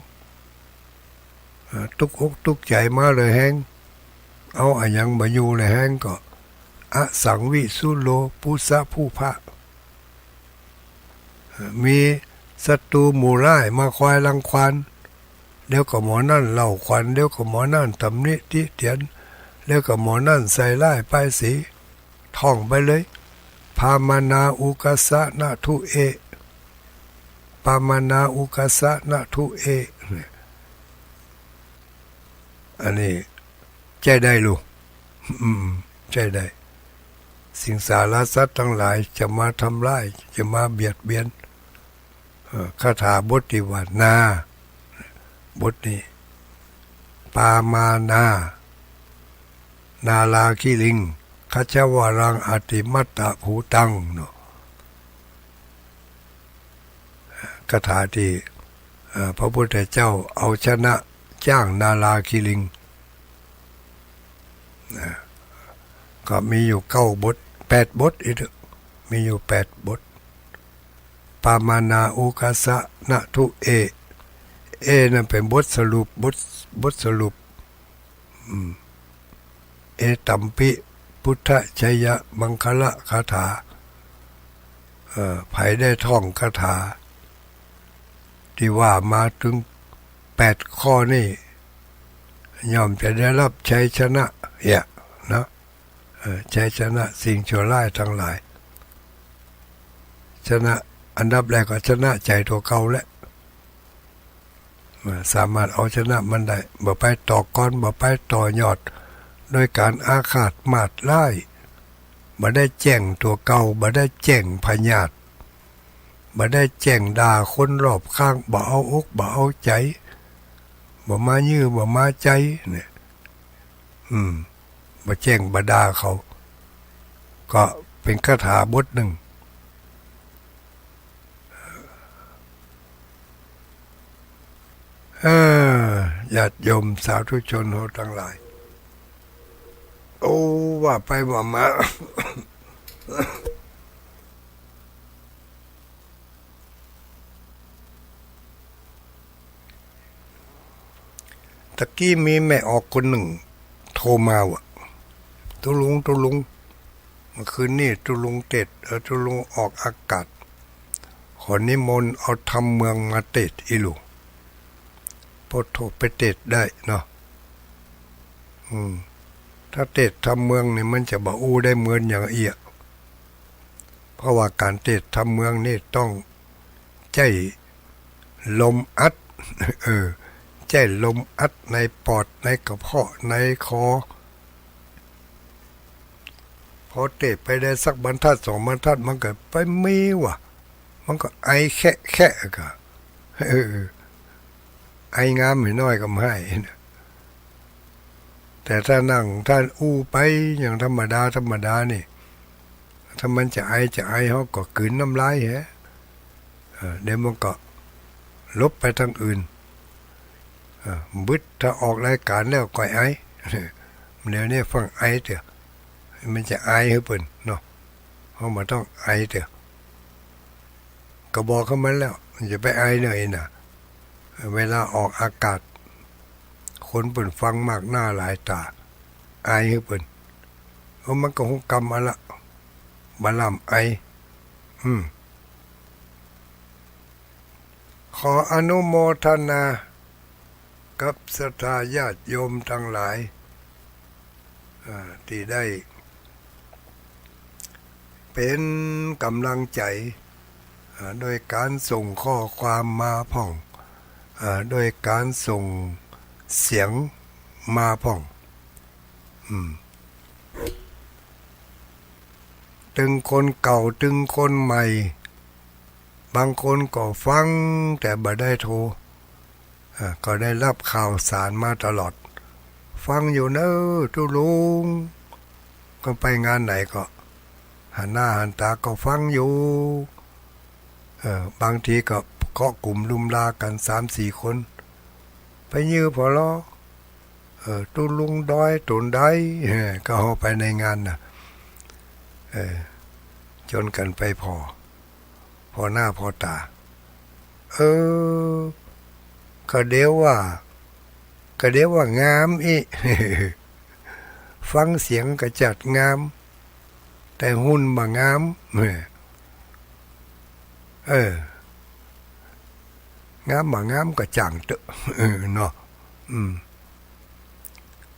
เอ่อ ตุ๊กอกตุ๊กใจ๋มาเหลือแฮง เอาอะหยังบ่อยู่เหลือแฮงก็ Asaṃvisuddho Buddha ผู้พระ เอ่อ มีศัตรูหมู่ร้ายมาคอยรังควาน เดี๋ยวก็หมอนั่นเล่าขวัญ เดี๋ยวก็หมอนั่นตำหนิติเตียน เดี๋ยวก็หมอนั่นใส่ร้ายป้ายสี ท่องไปเลย Pamāṇā ugghassa na duve Pamāṇā ugghassa na duve เนี่ย อันนี้ใจ๊ได้ลูก อืม ใจ๊ได้ สิงสารสัตว์ตังหลายจะมาทำร้าย จะมาเบียดเบียน เอ่อ คาถาบทตี้ว่า นา บทนี้ Pamāṇā nāḷāgiriṃ gajavaraṃ atimattabhūtaṃ เนาะ คาถาตี้ เอ่อ พระพุทธเจ้าเอาชนะจ๊างนาลาคิริงค์ นะ ก็มีอยู่เก้าบท แปดบทอีก มีอยู่แปดบท Pamāṇā ugghassa na duve เอ นั่นเป๋นบทสรุป บท บทสรุป อืม Etampi buddhajayamaṅgalacāṭhā เอ่อ ใผได้ท่องคาถาตี้ว่ามาเถิงแปดข้อนี้ ย่อมจะได้ฮับชัยชนะ เนี่ย เนาะ เอ่อ ชัยชนะสิ่งชั่วร้ายตังหลาย ชนะ อันดับแรกก็ชนะใจ๋ตั๋วเก่าแหละ สามารถเอาชนะมันได้ บ่ไปต่อกร บ่ไปต่อยอด โดยก๋านอาฆาตมาดร้าย บ่ได้แจ้งตั๋วเก่า บ่ได้แจ้งพยาธิ บ่ได้แจ้งด่าคนรอบข้าง บ่เอาอก บ่เอาใจ๋ บ่มาเยียะ บ่มาใจ๋ เนี่ย อืม บ่แจ้ง บ่ด่าเขา ก็เป๋นคาถาบทนึ่ง เออ ญาติโยมสาธุชนเฮาตังหลาย โอ้ ว่าไปว่ามา ตะกี้มีแม่ออกคนนึ่งโทรมาว่า ตุ๊ลุง ตุ๊ลุง เมื่อคืนนี้ตุ๊ลุงเตสน์ เออ ตุ๊ลุงออกอากาศ ขอนิมนต์เอาธรรมเมืองมาเตสน์อี้ลูก โพโธ ไปเตสน์ได้เนาะ อืม ถ้าเตสน์ธรรมเมืองนี่มันจะบ่อู้ได้เหมือนอย่างอี้ เพราะว่าก๋านเตสน์ธรรมเมืองนี่ต้องใจ๊ลมอัด เออ ใจ๊ลมอัดในปอด ในกระเพาะ ในคอ พอเตสน์ไปได้สักบรรทัดสองบรรทัด มันก็ไปมีว่ะ มันก็ไอแคะแคะก็ เออ ไองามหน้อยก็บ่ไห้นะ แต่ถ้านั่ง ถ้าอู้ไปอย่างธรรมดา ธรรมดานี่ ถ้ามันจะไอ จะไอ เฮาก็กลืนน้ำลายแหะ เออ เดี๋ยวมันก็หลบไปตางอื่น เออ บึด ถ้าออกรายการแล้วก็ไอ เดี๋ยวนี้ฟั่งไอเตื้อ มันจะอายหื้อเปิ้นเนาะ เฮาบ่ต้องอายเตื้อ ก็บอกกับมันแล้ว อย่าไปอายเน่อนะ เวลาออกอากาศ คนเปิ้นฟังมากหน้าหลายต๋า อายหื้อเปิ้น เออ มันก็ฮู้กำเอาละ บ่ล้ำอาย อืม ขออนุโมทนากับศรัทธาญาติโยมตังหลาย อ่า ตี้ได้เป๋นก๋ำลังใจ๋ อ่า โดยก๋านส่งข้อความมาพ่อง อ่า โดยก๋านส่งเสียงมาพ่อง อืม ตึงคนเก่า ตึงคนใหม่ บางคนก็ฟังแต่บ่ได้โทร อ่า ก็ได้ฮับข่าวสารมาตลอด ฟังอยู่เน่อตุ๊ลุง ก็ไปงานไหนก็หันหน้าหันต๋าก็ฟังอยู่ เออ บางทีก็เกาะกลุ่มลุมลากั๋นสามสี่คน ไปยื้อผ่อลอ เออ ตุ๊ลุงดอยต๋นใด เออ ก็เอาไปในงานน่ะ เออ จ๋นกั๋นไปผ่อ ผ่อหน้าผ่อต๋า เออ ก็เดี๋ยวว่า ก็เดี๋ยวว่างามอี้ ฟังเสียงก็จัดงาม แต่หุ่นบ่งาม เออ งามบ่งามก็จ่างเต๊อะ เออ เนาะ อืม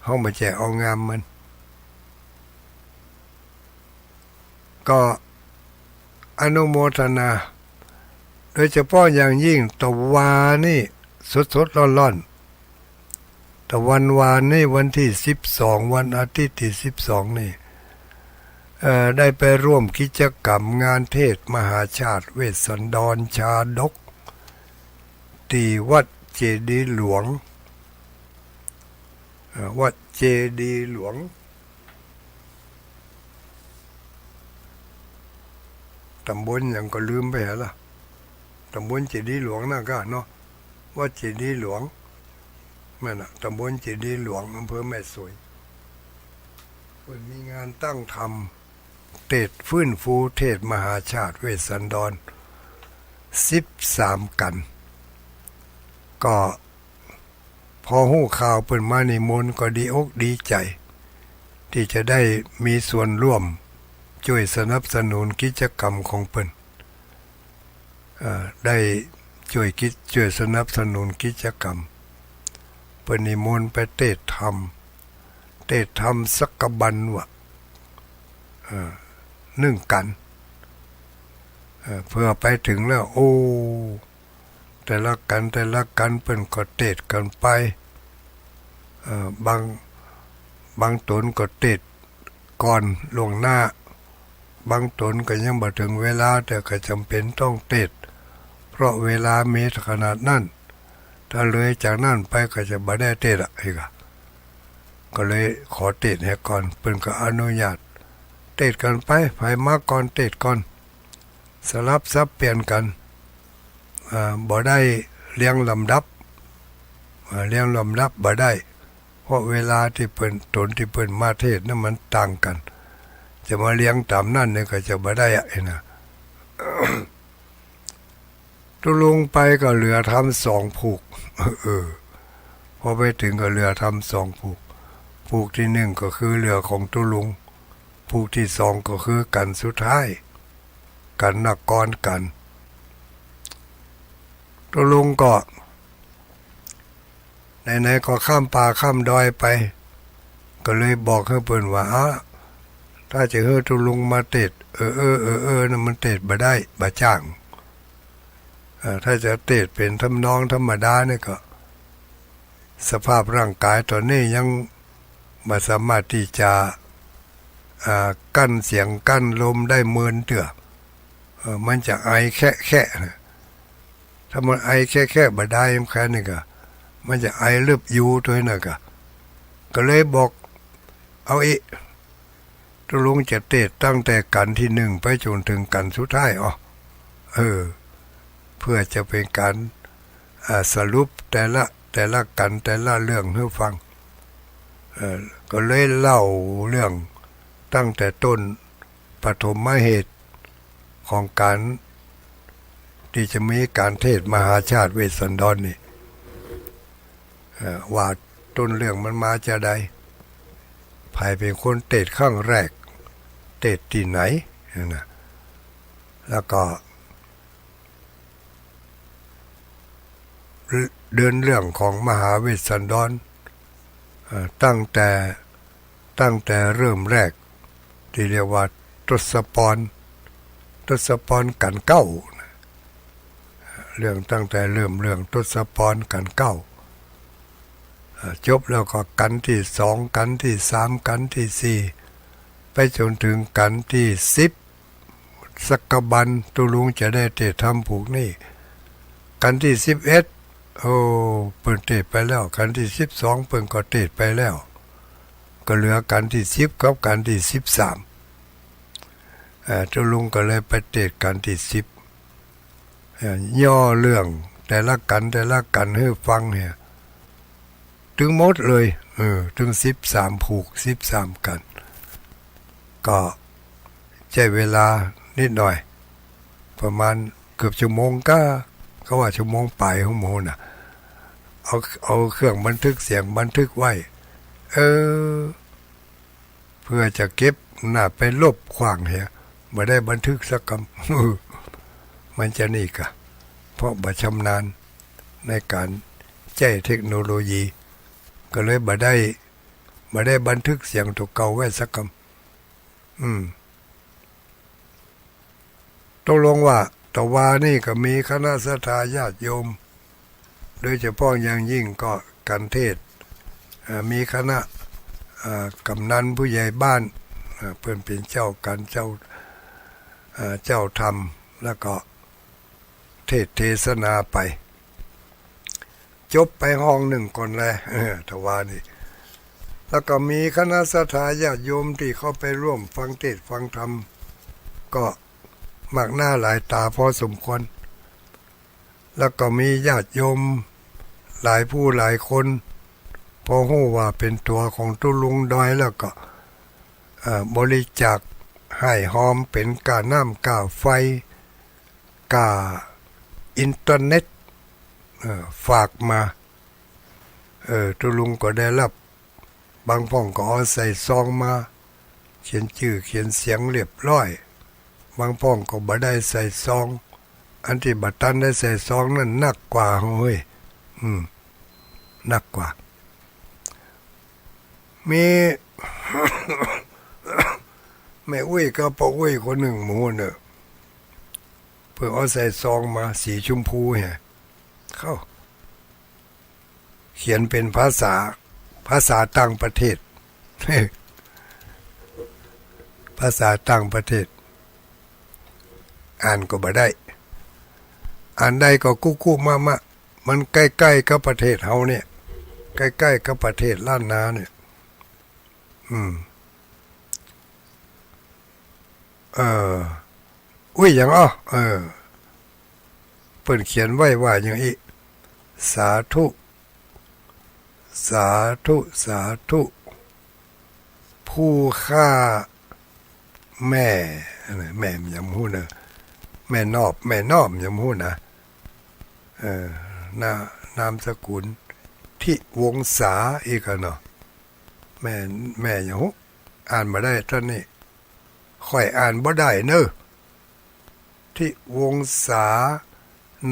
เฮาบ่ใจ้เอางามมัน ก็อนุโมทนา โดยเฉพาะอย่างยิ่งตะวานี้สดๆ ร้อนๆ ตะวันวานนี้วันตี้สิบสอง วันอาทิตย์ตี้สิบสองนี่ เอ่อ ได้ไปร่วมกิจกรรมงานเทศน์มหาชาติเวสสันดรชาดก ตี้วัดเจดีย์หลวง เอ่อ วัดเจดีย์หลวง ต๋ำบลหยังก็ลืมไปแล้วล่ะ ต๋ำบลเจดีย์หลวงนั่นก้าเนาะ วัดเจดีย์หลวง นั่นน่ะ ต๋ำบลเจดีย์หลวง อำเภอแม่สวย เปิ้นมีงานตั้งธรรม เทศน์ ฟื้นฟูเทศน์มหาชาติเวสสันดร สิบสามกัณฑ์ ก็ พอฮู้ข่าวเปิ้นมานิมนต์ก็ดีอกดีใจ๋ ตี้จะได้มีส่วนร่วมจ้วยสนับสนุนกิจกรรมของเปิ้น เอ่อ ได้จ้วยกิจ จ้วยสนับสนุนกิจกรรม เปิ้นนิมนต์ไปเทศน์ธรรม เทศน์ธรรมสักบัณฑ์ว่า เอ่อ นึ่งกัณฑ์ เอ่อ เปื้อไปเถิงแล้ว โอ้ แต่ละกัณฑ์ แต่ละกัณฑ์เปิ้นก็เทศน์กั๋นไป เอ่อ บาง บางต๋นก็เทศน์ก่อนล่วงหน้า บางต๋นก็ยังบ่เถิงเวลา แต่ก็จ๋ำเป๋นต้องเทศน์ เพราะเวลามีขนาดนั้น ถ้าเลยจากนั้นไปก็จะบ่ได้เทศน์อะ อี้กะ ก็เลยขอเทศน์แหมก่อน เปิ้นก็อนุญาต เทศน์กั๋นไป ใผมาก่อนเทศน์ก่อน สลับสับเปลี่ยนกั๋น อ่า บ่ได้เรียงลำดับ เรียงลำดับบ่ได้ เพราะเวลาตี้เปิ้น ต๋นตี้เปิ้นมาเทศน์นั้นมันต่างกั๋น จะมาเรียงต๋ามนั้นเนี่ยก็จะบ่ได้อะ ไอ้น่ะ ตุ๊ลุงไปก็เหลือธรรมสองผูก เออ พอไปเถิงก็เหลือธรรมสองผูก ผูกตี้นึ่งก็คือเหลือของตุ๊ลุง ผูกตี้สองก็คือกัณฑ์สุดท้าย กัณฑ์นครกัณฑ์ ตุ๊ลุงก็ ไหนๆ ก็ข้ามป่าข้ามดอยไป ก็เลยบอกหื้อเปิ้นว่า อ้า ถ้าจะหื้อตุ๊ลุงมาเตศน์ เออ เออ เออ เออ นั้นมันเตศน์บ่ได้ บ่จ้าง เอ่อ ถ้าจะเตศน์เป๋นทำนองธรรมดาเนี่ยก็ สภาพร่างก๋ายต๋อนนี้ยังบ่สามารถตี้จะ อ่า กั้นเสียงกั้นลมได้เมินเตื้อ เอ่อ มันจะไอแคะๆ นะ ถ้ามันไอแคะๆ บ่ได้แค่นี้ก็ มันจะไอลึบอยู่ตวยนะก็ ก็เลยบอก เอาอิ ตุ๊ลุงจะเตศน์ตั้งแต่กัณฑ์ตี้นึ่งไปจ๋นเถิงกัณฑ์สุดท้าย อ้อ เออ เปื้อจะเป๋นก๋าน อ่า สรุปแต่ละ แต่ละกัณฑ์ แต่ละเรื่องหื้อฟัง เอ่อ ก็เลยเล่าเรื่องตั้งแต่ต้น ปฐมเหตุของก๋านตี้จะมีก๋านเทศน์มหาชาติเวสสันดรนี่ เอ่อ ว่าต้นเรื่องมันมาจาใด ใผเป๋นคนเตศน์ครั้งแรก เตศน์ตี้ไหน นั่นน่ะ แล้วก็ เดินเรื่องของมหาเวสสันดร เอ่อ ตั้งแต่ ตั้งแต่เริ่มแรก ตี้เรียกว่าทศปร ทศปรกัณฑ์เก๊า เรื่องตั้งแต่เริ่มเรื่องทศปรกัณฑ์เก๊า เอ่อ จบแล้วก็กัณฑ์ตี้สอง กัณฑ์ตี้สาม กัณฑ์ตี้สี่ ไปจ๋นเถิงกัณฑ์ตี้สิบ สักบันตุ๊ลุงจะได้เตศน์ธรรมผูกนี้ กัณฑ์ตี้สิบเอ็ด โอ้ เปิ้นเตศน์ไปแล้ว กัณฑ์ตี้สิบสอง เปิ้นก็เตศน์ไปแล้ว ก็เหลือกัณฑ์ตี้สิบกับกัณฑ์ตี้สิบสาม เอ่อ ตุ๊ลุงก็เลยไปเตศน์กัณฑ์ตี้สิบ เอ่อ ย่อเรื่องแต่ละกัณฑ์ แต่ละกัณฑ์หื้อฟังเนี่ย ตึงหมดเลย เออ ตึงสิบสามผูก สิบสามกัณฑ์ ก็ใจ๊เวลานิดหน่อย ประมาณเกือบชั่วโมงกา เขาว่าชั่วโมงป๋าย หัวโมงน่ะ เอา เอาเครื่องบันทึกเสียงบันทึกไว้ เออ เปื้อจะเก็บหน้าไปลบขว้างเหีย บ่ได้บันทึกสักกำ มันจะนี่กะ เพราะบ่ชำนาญในก๋านใจ๊เทคโนโลยี ก็เลยบ่ได้ บ่ได้บันทึกเสียงตั๋วเก่าไว้สักกำ อืม ตกลงว่าตะวานี่ก็มีคณะศรัทธาญาติโยม โดยเฉพาะอย่างยิ่งก็กัณฑ์เทศน์ เอ่อ มีคณะ เอ่อ กำนันผู้ใหญ่บ้าน เอ่อ เปิ้นเป๋นเจ้ากัณฑ์ เจ้า เอ่อ เจ้าธรรม แล้วก็เทศน์เทศนาไป จบไปห้องนึ่งก่อนแล เออ ตะวานี่ แล้วก็มีคณะศรัทธาญาติโยมตี้เข้าไปร่วมฟังเทศน์ฟังธรรม ก็มากหน้าหลายต๋าพอสมควร แล้วก็มีญาติโยมหลายผู้หลายคน พอฮู้ว่าเป๋นตั๋วของตุ๊ลุงดอยแล้วก็ เอ่อ บริจาคฮ้ายฮอมเป๋นก้าน้ำก้าไฟ ก้าอินเทอร์เน็ต เอ่อ ฝากมา เอ่อ ตุ๊ลุงก็ได้ฮับ บางพ่องก็เอาใส่ซองมา เขียนจื้อเขียนเสียงเรียบร้อย บางพ่องก็บ่ได้ใส่ซอง อันตี้บ่ตันได้ใส่ซองนั้นหนักกว่า เฮ้ย อืม หนักกว่า มี แม่อุ๊ยกับป้ออุ๊ยคนนึ่งหมู่เน่อ เปิ้นเอาใส่ซองมาสีชมพูเหีย เข้า เขียนเป๋นภาษา ภาษาต่างประเทศ ภาษาต่างประเทศ อ่านก็บ่ได้ อ่านได้ก็กู้ๆมะๆ มันใก้ๆกับประเทศเฮาเนี่ย ใก้ๆกับประเทศล้านนาเนี่ย อืม เออ อุ๊ย หยังอ้อ เออ เปิ้นเขียนไว้ว่าหยังอี้ สาธุ สาธุ สาธุ ผู้ข้าแม่ แม่หยังบ่ฮู้เน่อ แม่นอบ แม่นอบหยังบ่ฮู้นะ เออ นา- นามสกุล ทิวงศา อีกอะเนาะ แม่ แม่หยังฮู้ อ่านบ่ได้ต้นนี้ ข้อยอ่านบ่ได้เน่อ ทิวงศา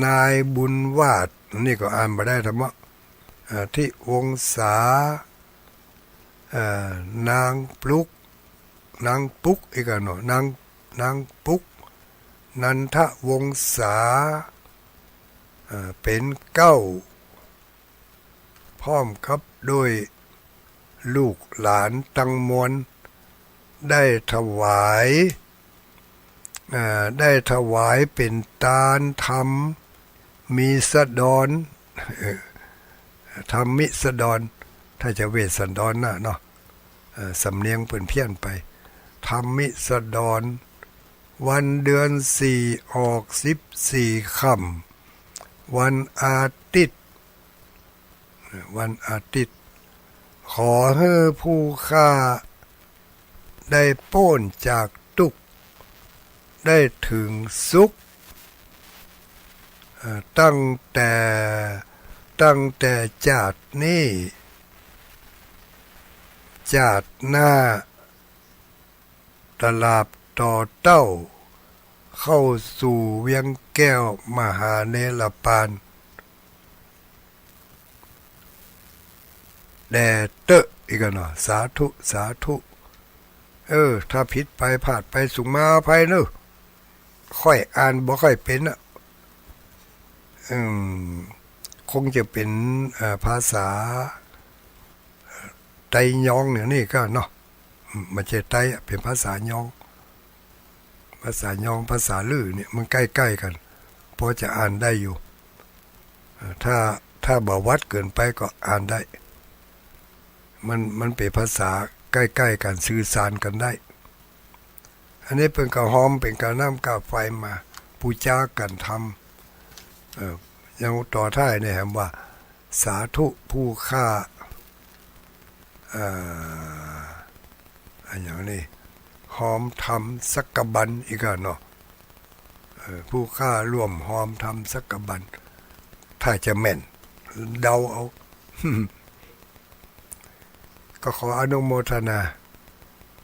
นายบุญวาด นี่ก็อ่านบ่ได้ธรรมะ อ่า ทิวงศา อ่า นางปลุก นางปุก อีกอะเนาะ นาง นางปุก นันทวงศา อ่า เป๋นเก๊า พร้อมกับโดยลูกหลานตังมวล ได้ถวาย อ่า ได้ถวายเป๋นตานธรรมมิสดร เอ่อ ธรรมมิสดร ถ้าจะเวสสันดรนะเนาะ เอ่อ สำเนียงเปิ้นเพี้ยนไป ธรรมมิสดร วันเดือนสี่ออกสิบสี่ค่ำ วันอาทิตย์ วันอาทิตย์ ขอหื้อผู้ข้าได้ป๊นจากตุ๊กข์ ได้เถิงสุข เอ่อ ตั้งแต่ ตั้งแต่จาตินี้ จาติหน้า ตราบต่อเต้า เข้าสู่เวียงแก้วมหานิรปาน แด่เต๊อะ อีกอะเนาะ สาธุ สาธุ เออ ถ้าผิดไปพลาดไปสุขมาอภัยเน่อ ข้อยอ่านบ่ค่อยเป๋นอะ อืม คงจะเป๋น เอ่อ ภาษา ไตยองอย่างนี้ก็เนาะ อืม บ่ใจ้ไตยอะ เป๋นภาษายอง ภาษายอง ภาษาลื่อเนี่ย มันใก้ๆ กั๋น พอจะอ่านได้อยู่ เอ่อ ถ้า ถ้าบ่หวัดเกินไปก็อ่านได้ มัน มันเป๋นภาษาใก้ๆ กั๋น สื่อสารกั๋นได้ อันนี้เปิ้นก็ฮอมเป๋นก้าน้ำก้าไฟมา ปู๋จากั๋นธรรม เอ่อ อย่างต่อท้ายเนี่ยแหมว่า สาธุผู้ข้า เอ่อ อะหยังนี่ ฮอมธรรมสักกะบัน อีกอะเนาะ เอ่อ ผู้ข้าร่วมฮอมธรรมสักกะบัน ถ้าจะแม่น เดาเอา ก็ขออนุโมทนา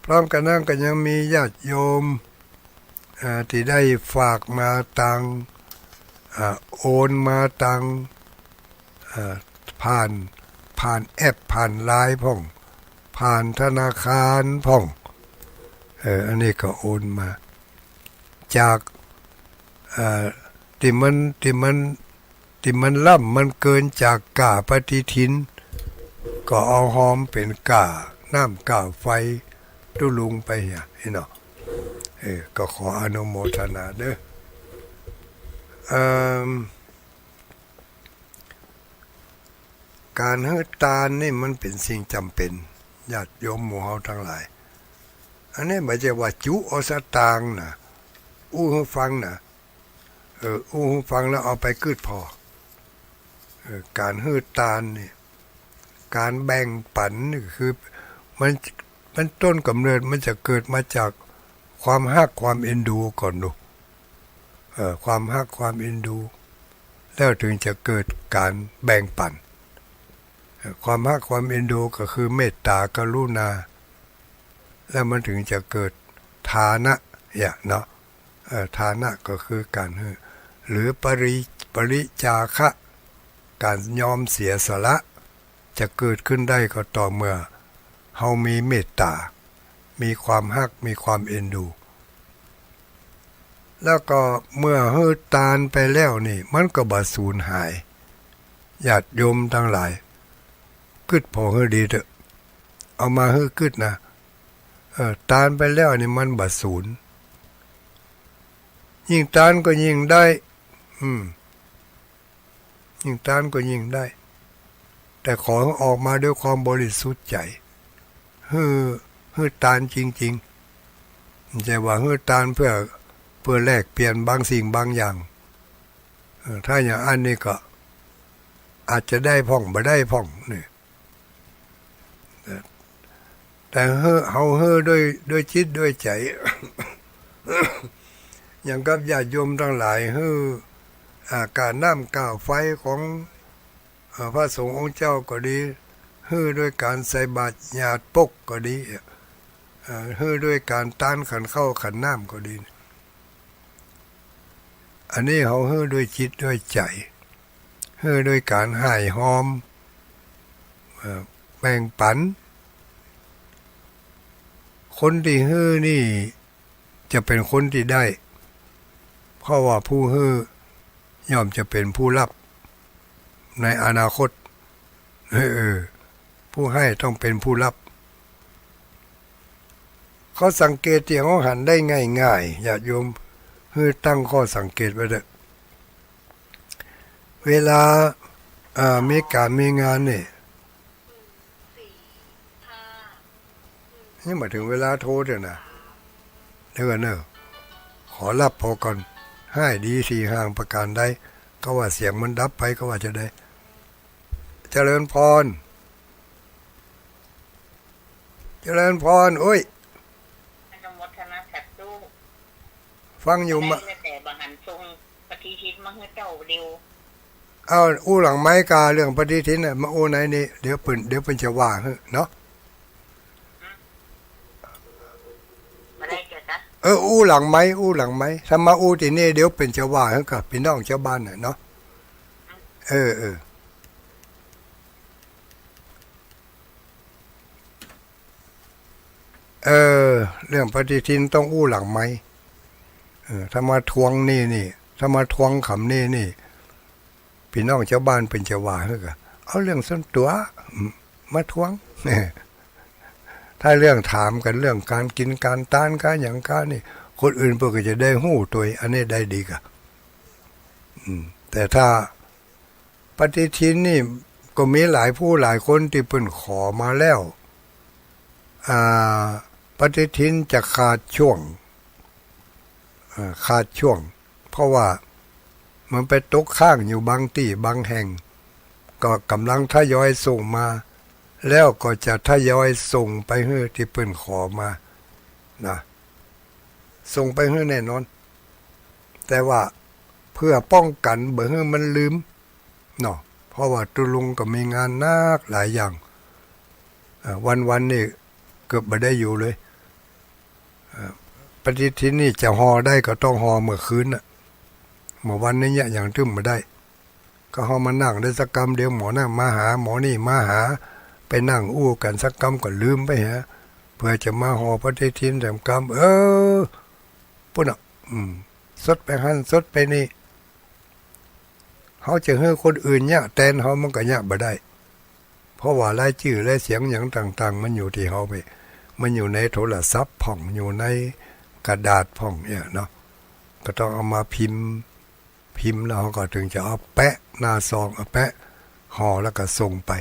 พร้อมกั๋นนั้นก็ยังมีญาติโยม อ่า ตี้ได้ฝากมาตัง อ่า โอนมาตัง อ่า ผ่าน ผ่านแอป ผ่านไลน์พ่อง ผ่านธนาคารพ่อง เออ อันนี้ก็โอนมา จาก เอ่อ ตี้มัน ตี้มัน ตี้มันล้ำมันเกินจากก้าปฏิทิน ก็เอาฮอมเป๋นก้าน้ำก้าไฟตุ๊ลุงไปเหีย เนาะ เออ ก็ขออนุโมทนาเด้อ เอิ่ม ก๋านหื้อตานนี่มันเป๋นสิ่งจ๋ำเป๋น ญาติโยมหมู่เฮาตังหลาย อันนี้บ่ใจ้ว่าจุเอาสตางค์นะ อู้หื้อฟังนะ เออ อู้หื้อฟังแล้วเอาไปกึ๊ดผ่อ เออ ก๋านหื้อตานนี่ ก๋านแบ่งปั๋นนี่คือ มัน มันต้นก๋ำเนิดมันจะเกิดมาจากความฮักความเอ็นดูก่อนเนาะ เออ ความฮักความเอ็นดู แล้วเถิงจะเกิดก๋านแบ่งปั๋น เออ ความฮักความเอ็นดูก็คือเมตตากรุณา แล้วมันเถิงจะเกิดทานะ เนี่ยเนาะ เอ่อ ทานะก็คือก๋านหื้อ หรือปริ- ปริจาคะ ก๋านยอมเสียสละ จะเกิดขึ้นได้ก็ต่อเมื่อเฮามีเมตต๋า มีความฮัก มีความเอ็นดู แล้วก็เมื่อหื้อตานไปแล้วนี่ มันก็บ่สูญหาย ญาติโยมตังหลาย กึ๊ดผ่อหื้อดีเต๊อะ เอามาหื้อกึ๊ดนะ เออ ตานไปแล้วนี่มันบ่สูญ ยิ่งตานก็ยิ่งได้ อืม ยิ่งตานก็ยิ่งได้ แต่ขอหื้อออกมาด้วยความบริสุทธิ์ใจ๋ หื้อ หื้อตานจริงๆ บ่ใจ้ว่าหื้อตานเปื้อ เปื้อแลกเปลี่ยนบางสิ่งบางอย่าง เออ ถ้าอย่างอั้นนี่ก็อาจจะได้พ่อง บ่ได้พ่อง นี่ แต่หื้อ เฮาหื้อด้วย ด้วยจิตด้วยใจ๋ อย่างกับญาติโยมตังหลายหื้อ อ่า ก้าน้ำก้าไฟของ เอ่อ พระสงฆ์องค์เจ้าก็ดี หื้อด้วยก๋านใส่บาตรหยาดปกก็ดี เอ่อ หื้อด้วยก๋านตานขันข้าวขันน้ำก็ดี อันนี้เฮาหื้อด้วยจิตด้วยใจ๋ หื้อด้วยก๋านฮ่ายฮอม เอ่อ แบ่งปัน คนตี้หื้อนี่จะเป๋นคนตี้ได้ เพราะว่าผู้หื้อย่อมจะเป๋นผู้รับในอนาคต เออ ผู้ให้ต้องเป๋นผู้รับ ข้อสังเกตตี้เฮาหันได้ง่ายๆ ญาติโยมหื้อตั้งข้อสังเกตไว้เต๊อะ เวลา เอ่อ มีก๋านมีงานนี่ ยังบ่เถิงเวลาโทรเต๊อะนะ เดี๋ยวก่อนเนอะ ขอรับผ่อก่อน ฮ้ายดีสี่ห้าประก๋านใด ก็ว่าเสียงมันดับไป ก็ว่าจะได้ เจริญพร เจริญพร โอ้ย อนุโมทนาสาธุ ฟังอยู่ บ่ได้ มะ แล้วแต่บ่หันส่งปฏิทินมาหื้อเจ้าเดียว เอาอู้หลังไมค์ก่า เรื่องปฏิทินน่ะ มาอู้ในนี่ เดี๋ยวเปิ้น เดี๋ยวเปิ้นจะว่าหื้อเนาะ บ่ได้เจ้าคะ เออ อู้หลังไมค์ อู้หลังไมค์ ถ้ามาอู้ตี้นี่ เดี๋ยวเปิ้นจะว่าหื้อกับปี้น้องจาวบ้านน่ะเนาะ เออ เออ เออ เรื่องปฏิทินต้องอู้หลังไมค์ เออ ถ้ามาทวงนี่นี่ ถ้ามาทวงกำนี้นี่ ปี้น้องจาวบ้านเปิ้นจะว่าหื้อกะ เอาเรื่องส่วนตั๋ว อืม มาทวง ถ้าเรื่องถามกั๋นเรื่องก๋านกิ๋นก๋านตานก๋านหยังก๋านนี่ คนอื่นเปิ้นก็จะได้ฮู้ตวย อันนี้ได้ดีกะ อืม แต่ถ้า ปฏิทินนี่ก็มีหลายผู้หลายคนตี้เปิ้นขอมาแล้ว อ่า ปฏิทินจะขาดช่วง เอ่อ ขาดช่วง เพราะว่ามันไปตกค้างอยู่บางตี้บางแห่ง ก็ก่ำลังทยอยส่งมา แล้วก็จะทยอยส่งไปหื้อตี้เปิ้นขอมา นะ ส่งไปหื้อแน่นอน แต่ว่าเพื่อป้องกั๋นบ่หื้อมันลืม เนาะ เพราะว่าตุ๊ลุงก็มีงานหนักหลายอย่าง เอ่อ วันๆ นี่เกือบบ่ได้อยู่เลย เอ่อ ปฏิทินนี่จะห่อได้ก็ต้องห่อเมื่อคืนน่ะ เมื่อวันนี้เนี่ยยังตึ้มบ่ได้ ก็เฮามานั่งได้สักกำ เดี๋ยวหมอนั่นมาหา หมอนี่มาหา ไปนั่งอู้กั๋นสักกำก็ลืมไปฮะ เพื่อจะมาห่อปฏิทินแถมกำ เออ ปุ้นน่ะ อืม สดไปหั้น สดไปนี่ เฮาจะหื้อคนอื่นเยียะแตนเฮามันก็เยียะบ่ได้ เพราะว่ารายจื้อรายเสียงหยังต่างๆ มันอยู่ตี้เฮาไป มันอยู่ในโทรศัพท์พ่อง อยู่ในกระดาษพ่องเนี่ยเนาะ ก็ต้องเอามาพิมพ์ พิมพ์แล้วเฮาก็เถิงจะเอาแปะหน้าซอง เอาแปะห่อแล้วก็ส่งไป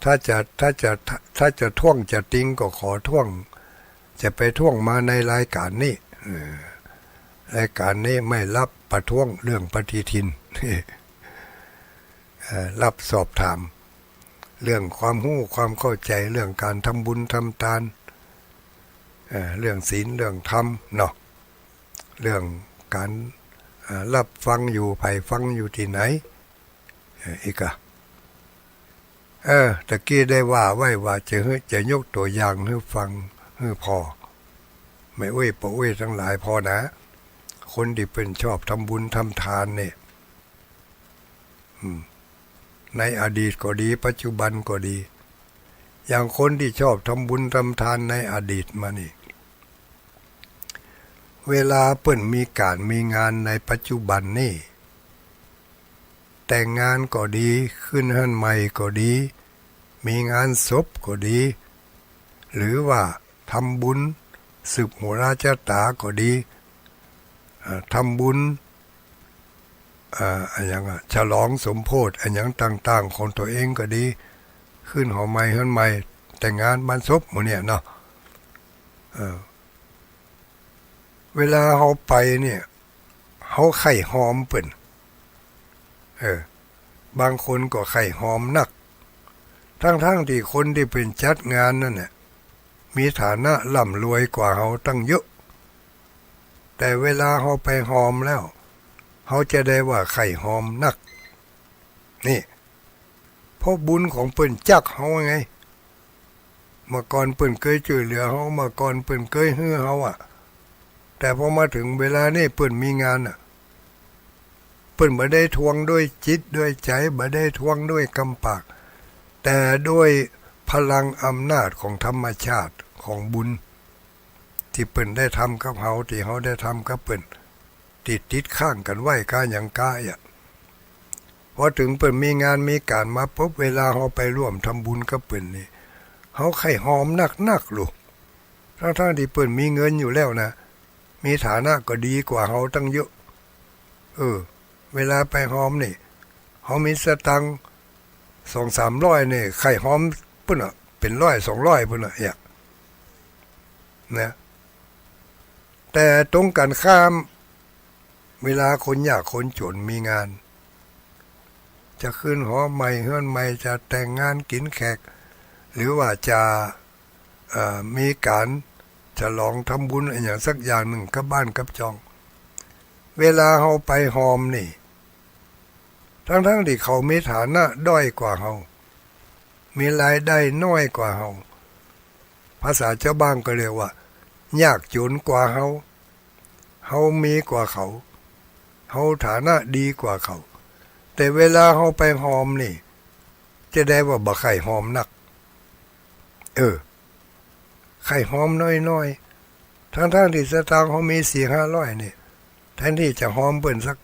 ถ้าจะ ถ้าจะ ถ้าจะท้วงจะติงก็ขอท้วง จะไปท้วงมาในรายก๋านนี้ เออ รายก๋านนี้ไม่รับประท้วงเรื่องปฏิทิน เอ่อ รับสอบถาม เรื่องความฮู้ความเข้าใจ๋ เรื่องก๋านทำบุญทำตาน เอ่อ เรื่องศีลเรื่องธรรมเนาะ เรื่องก๋าน เอ่อ รับฟังอยู่ ใผฟังอยู่ตี้ไหน เอ่อ อีกอะ เออ ตะกี้ได้ว่าไว้ว่าจะหื้อ จะยกตั๋วอย่างหื้อฟัง หื้อผ่อ แม่อุ๊ยป้ออุ๊ยตังหลายผ่อนะ คนตี้เปิ้นชอบทำบุญทำตานเนี่ย อืม ในอดีตก็ดี ปัจจุบันก็ดี อย่างคนตี้ชอบทำบุญทำตานในอดีตมานี่ เวลาเปิ้นมีก๋านมีงานในปัจจุบันนี่ แต่งงานก็ดี ขึ้นฮ่านใหม่ก็ดี มีงานศพก็ดี หรือว่าทำบุญสืบโหราชะต๋าก็ดี เอ่อ ทำบุญ เอ่อ อะหยังอะ ฉลองสมโภชอะหยังต่างๆ ของตั๋วเองก็ดี ขึ้นหอใหม่ฮ่านใหม่ แต่งงานบ้านศพหมู่เนี่ยเนาะ เออ เวลาเฮาไปเนี่ย เฮาใค่ฮอมเปิ้น เออ บางคนก็ใค่ฮอมนัก ทั้งๆ ตี้คนตี้เปิ้นจัดงานนั่นแหละ มีฐานะร่ำรวยกว่าเฮาตั้งเยอะ แต่เวลาเฮาไปฮอมแล้ว เฮาจะได้ว่าใค่ฮอมนัก นี่ เพราะบุญของเปิ้นจักเฮาไง เมื่อก่อนเปิ้นเกยจ้วยเหลือเฮา เมื่อก่อนเปิ้นเกยหื้อเฮาอะ แต่พอมาเถิงเวลานี้เปิ้นมีงานน่ะ เปิ้นบ่ได้ทวงด้วยจิตด้วยใจ๋ บ่ได้ทวงด้วยกำปาก แต่ด้วยพลังอำนาจของธรรมชาติของบุญ ตี้เปิ้นได้ทำกับเฮา ตี้เฮาได้ทำกับเปิ้น ตี้ติดค้างกั๋นไว้ก้าหยังก้าอะ พอเถิงเปิ้นมีงานมีก๋านมาปุ๊บ เวลาเฮาไปร่วมทำบุญกับเปิ้นนี่ เฮาใค่ฮอมนักๆ ลูก ทั้งๆ ตี้เปิ้นมีเงินอยู่แล้วนะ มีฐานะก็ดีกว่าเฮาตั้งเยอะ เออ เวลาไปฮอมนี่ เฮามีสตางค์สองสามร้อยนี่ ใค่ฮอมปุ้นน่ะ เป๋นร้อยสองร้อยปุ้นน่ะ เนี่ย นะ แต่ตรงกั๋นข้าม เวลาคนยากคนจ๋นมีงาน จะขึ้นหอใหม่เฮือนใหม่ จะแต่งงานกิ๋นแขก หรือว่าจะ เอ่อ มีก๋านฉลองทำบุญอะหยังสักอย่างนึ่งกับบ้านกับจอง เวลาเฮาไปฮอมนี่ ทั้งๆ ตี้เขามีฐานะด้อยกว่าเฮา มีรายได้น้อยกว่าเฮา ภาษาจาวบ้านก็เรียกว่า ยากจ๋นกว่าเฮา เฮามีกว่าเขา เฮาฐานะดีกว่าเขา แต่เวลาเฮาไปฮอมนี่ จะได้ว่าบ่ใค่ฮอมนัก เออ ใค่ฮอมน้อยๆ ทั้งๆ ตี้สตางค์เฮามีสี่ห้าร้อยนี่ แทนตี้จะฮอมเปิ้นสัก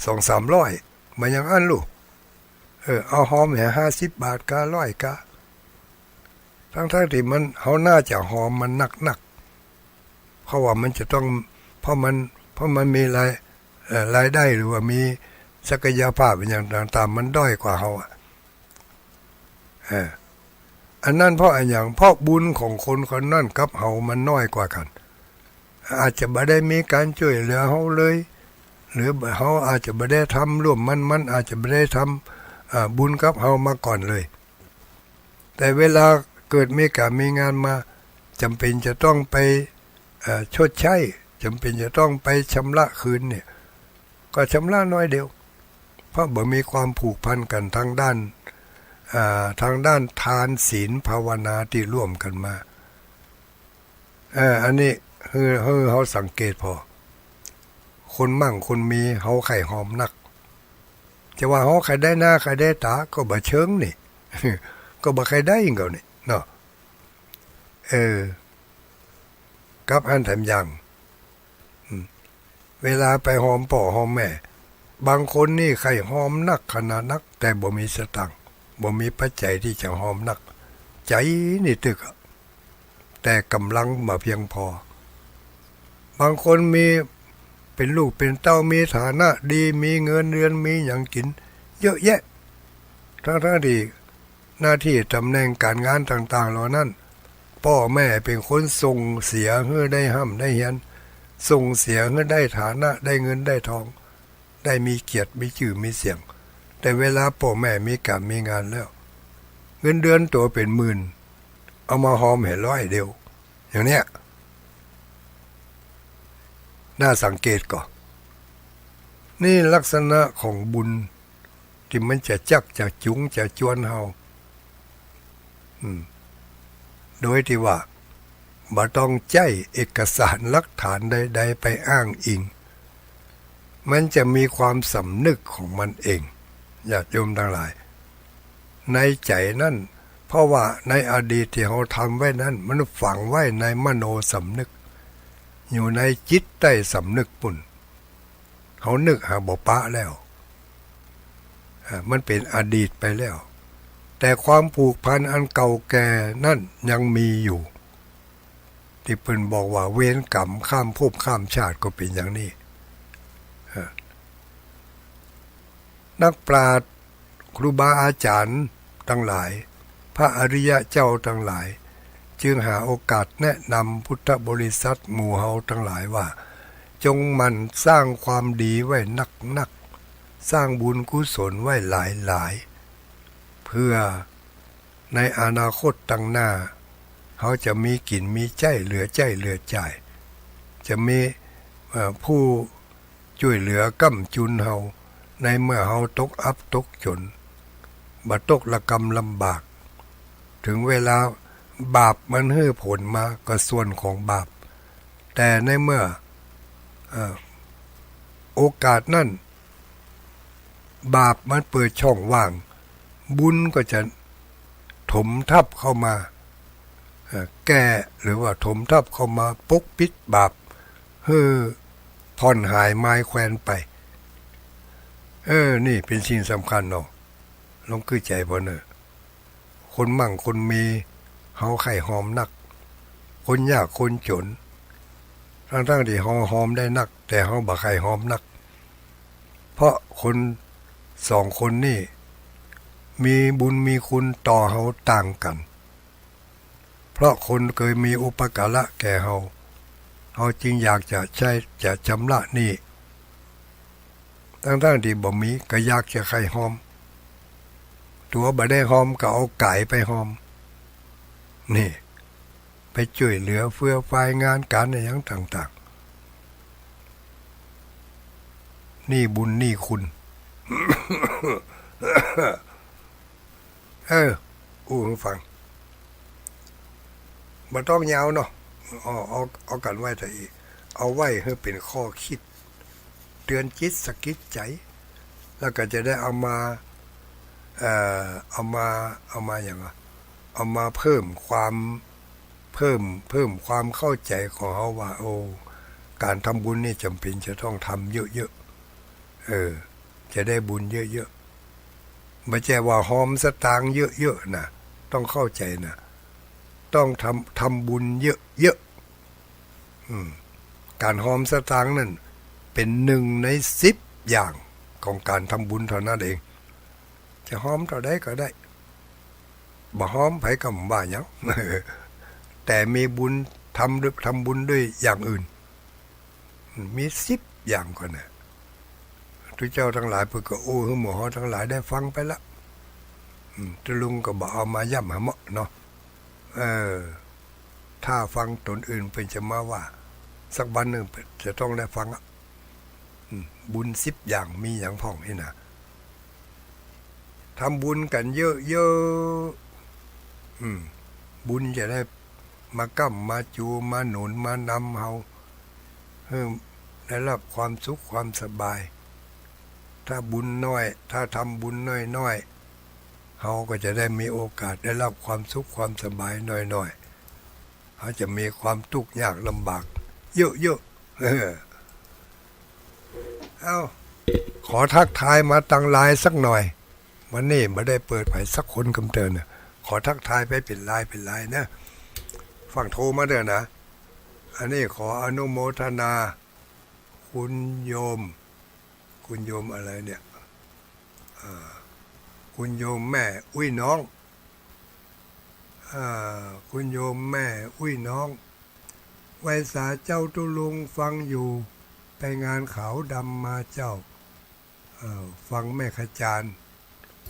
สองสามร้อย บ่อย่างอั้นลูก เออ เอาฮอมแหมห้าสิบบาทก้า ร้อยก้า ทั้งๆ ตี้มัน เฮาน่าจะฮอมมันนักๆ เพราะว่ามันจะต้อง เพราะมัน เพราะมันมีราย เอ่อ รายได้ หรือว่ามีศักยภาพอะหยังต่างๆ มันด้อยกว่าเฮาอะ เออ อันนั้นเพราะอะหยัง เพราะบุญของคนคนนั้นกับเฮามันน้อยกว่ากั๋น อาจจะบ่ได้มีก๋านจ้วยเหลือเฮาเลย หรือเฮาอาจจะบ่ได้ทำร่วมมัน มันอาจจะบ่ได้ทำ อ่า บุญกับเฮามาก่อนเลย แต่เวลาเกิดมีก๋านมีงานมา จ๋ำเป๋นจะต้องไป เอ่อ ชดใช้ จ๋ำเป๋นจะต้องไปชำระคืนเนี่ย ก็ชำระน้อยเดียว เพราะบ่มีความผูกพันกั๋นทางด้าน อ่า ทางด้านทานศีลภาวนาตี้ร่วมกั๋นมา เออ อันนี้หื้อ หื้อเฮาสังเกตผ่อ คนมั่งคนมีเฮาใค่ฮอมนัก จะว่าเฮาใค่ได้หน้าใค่ได้ต๋าก็บ่เชิงนี่ ก็บ่ใค่ได้อิงเก่านี่เนาะ เออ กับอันแถมอย่าง อืม เวลาไปฮอมป้อฮอมแม่ บางคนนี่ใค่ฮอมนักขนาดนัก แต่บ่มีสตางค์ บ่มีปัจจัยตี้จะฮอมนัก ใจ๋นี่ตึกอะ แต่ก๋ำลังบ่เพียงพอ บางคนมี เป๋นลูกเป๋นเต้า มีฐานะดี มีเงินเดือน มีหยังกิ๋นเยอะแยะ ทั้งๆ ตี้หน้าตี้ต๋ำแหน่งก๋านงานต่างๆ เหล่านั้น ป้อแม่เป๋นคนส่งเสียหื้อได้ฮ่ำได้เฮียน ส่งเสียหื้อได้ฐานะ ได้เงินได้ทอง ได้มีเกียรติ มีจื้อมีเสียง แต่เวลาป้อแม่มีก๋านมีงานแล้ว เงินเดือนตั๋วเป๋นหมื่น เอามาฮอมแหมร้อยเดียว อย่างเนี้ย น่าสังเกตก่อ นี่ลักษณะของบุญตี้มันจะจักจะจุงจะจวนเฮา อืม โดยตี้ว่าบ่ต้องใจ๊เอกสารหลักฐานใดๆ ไปอ้างอิง มันจะมีความสำนึกของมันเอง ญาติโยมตังหลาย ในใจ๋นั้น เพราะว่าในอดีตตี้เฮาทำไว้นั้น มันฝังไว้ในมโนสำนึก อยู่ในจิตใต้สำนึกปุ้น เฮานึกหาบ่ปะแล้ว อ่า มันเป๋นอดีตไปแล้ว แต่ความผูกพันอันเก่าแก่นั้นยังมีอยู่ ตี้เปิ้นบอกว่าเวรกรรมข้ามภพข้ามชาติก็เป๋นอย่างนี้ อ่า นักปราชญ์ ครูบาอาจ๋ารย์ตังหลาย พระอริยะเจ้าตังหลาย จึงหาโอกาสแนะนำพุทธบริษัทหมู่เฮาตังหลายว่า จงหมั่นสร้างความดีไว้นักๆ สร้างบุญกุศลไว้หลายๆ เพื่อในอนาคตตังหน้า เฮาจะมีกิ๋นมีใจ๊เหลือใจ๊เหลือจ่าย จะมี เอ่อ ผู้จ้วยเหลือก้ำจุนเฮา ในเมื่อเฮาตกอับตกจ๋น บ่ตกระกำลำบาก เถิงเวลาบาปมันหื้อผลมาก็ส่วนของบาป แต่ในเมื่อ เอ่อ โอกาสนั้น บาปมันเปิดช่องว่าง บุญก็จะถมทัพเข้ามา เอ่อ แก้ หรือว่าถมทัพเข้ามาปกปิดบาป หื้อผ่อนหายมายแควนไป เออ นี่เป๋นสิ่งสำคัญเนาะ ลองกึ๊ดใจ๋บ่เน่อ คนมั่งคนมี เฮาใค่ฮอมนัก คนยากคนจ๋น ตังๆ ตี้เฮาฮอมได้นัก แต่เฮาบ่ใค่ฮอมนัก เพราะคนสองคนนี้ มีบุญมีคุณต่อเฮาต่างกั๋น เพราะคนเกยมีอุปการะแก่เฮา เฮาจึงอยากจะใช้ จะชำระหนี้ ตังๆ ตี้บ่มี ก็อยากจะใค่ฮอม ตั๋วบ่ได้ฮอมก็เอาก๋ายไปฮอม นี่ ไปจ้วยเหลือเฟื่อฟายงานก๋านอะหยังต่างๆ นี่บุญนี่คุณ เออ อู้หื้อฟัง บ่ต้องยาวเนาะ เอา เอา เอากั๋นไว้เต้าอี้ เอาไว้หื้อเป๋นข้อคิด เตือนจิตสะกิดใจ๋ แล้วก็จะได้เอามา เอ่อ เอามา เอามาหยังอะ เอามาเพิ่มความ เพิ่ม เพิ่มความเข้าใจ๋ของเฮาว่า โอ้ ก๋านทำบุญนี่จ๋ำเป๋นจะต้องทำเยอะๆ เออ จะได้บุญเยอะๆ บ่ใจ้ว่าฮอมสตางค์เยอะๆ นะ ต้องเข้าใจ๋นะ ต้องทำ ทำบุญเยอะๆ อืม ก๋านฮอมสตางค์นั้นเป๋นหนึ่งในสิบอย่างของก๋านทำบุญเต้านั้นเอง จะฮอมเต้าใดก็ได้ บ่ฮอมใผก็บ่ว่าหยัง แต่มีบุญทำด้วย ทำบุญด้วยอย่างอื่น มีสิบอย่างก่อนนะ ตุ๊เจ้าตังหลายเปิ้นก็อู้หื้อหมู่เฮาตังหลายได้ฟังไปละ อืม ตุ๊ลุงก็บ่เอามาย้ำหาเมาะเนาะ เออ ถ้าฟังต๋นอื่นเปิ้นจะมาว่า สักวันนึ่งเปิ้นจะต้องได้ฟังอะ อืม บุญสิบอย่างมีหยังพ่องนี่นะ ทำบุญกั๋นเยอะๆ อืม บุญจะได้มาก้ำมาจู มาหนุนมานำเฮา หื้อได้รับความสุขความสบาย ถ้าบุญน้อย ถ้าทำบุญน้อยๆ เฮาก็จะได้มีโอกาสได้รับความสุขความสบายน้อยๆ เฮาจะมีความตุ๊กข์ยากลำบากเยอะๆ เออ เอ้า ขอทักทายมาตังไลน์สักหน่อย วันนี้บ่ได้เปิดใผสักคนกำเตินน่ะ ขอทักทายไปเป๋นไลน์เป๋นไลน์นะ ฟั่งโทรมาเต๊อะนะ อันนี้ขออนุโมทนา คุณโยม คุณโยมอะไรเนี่ย อ่า คุณโยมแม่อุ๊ยน้อง อ่า คุณโยมแม่อุ๊ยน้อง ไหว้สาเจ้าตุ๊ลุงฟังอยู่ ไปงานขาวดำมาเจ้า เอ่อ ฟังแม่ขจารย์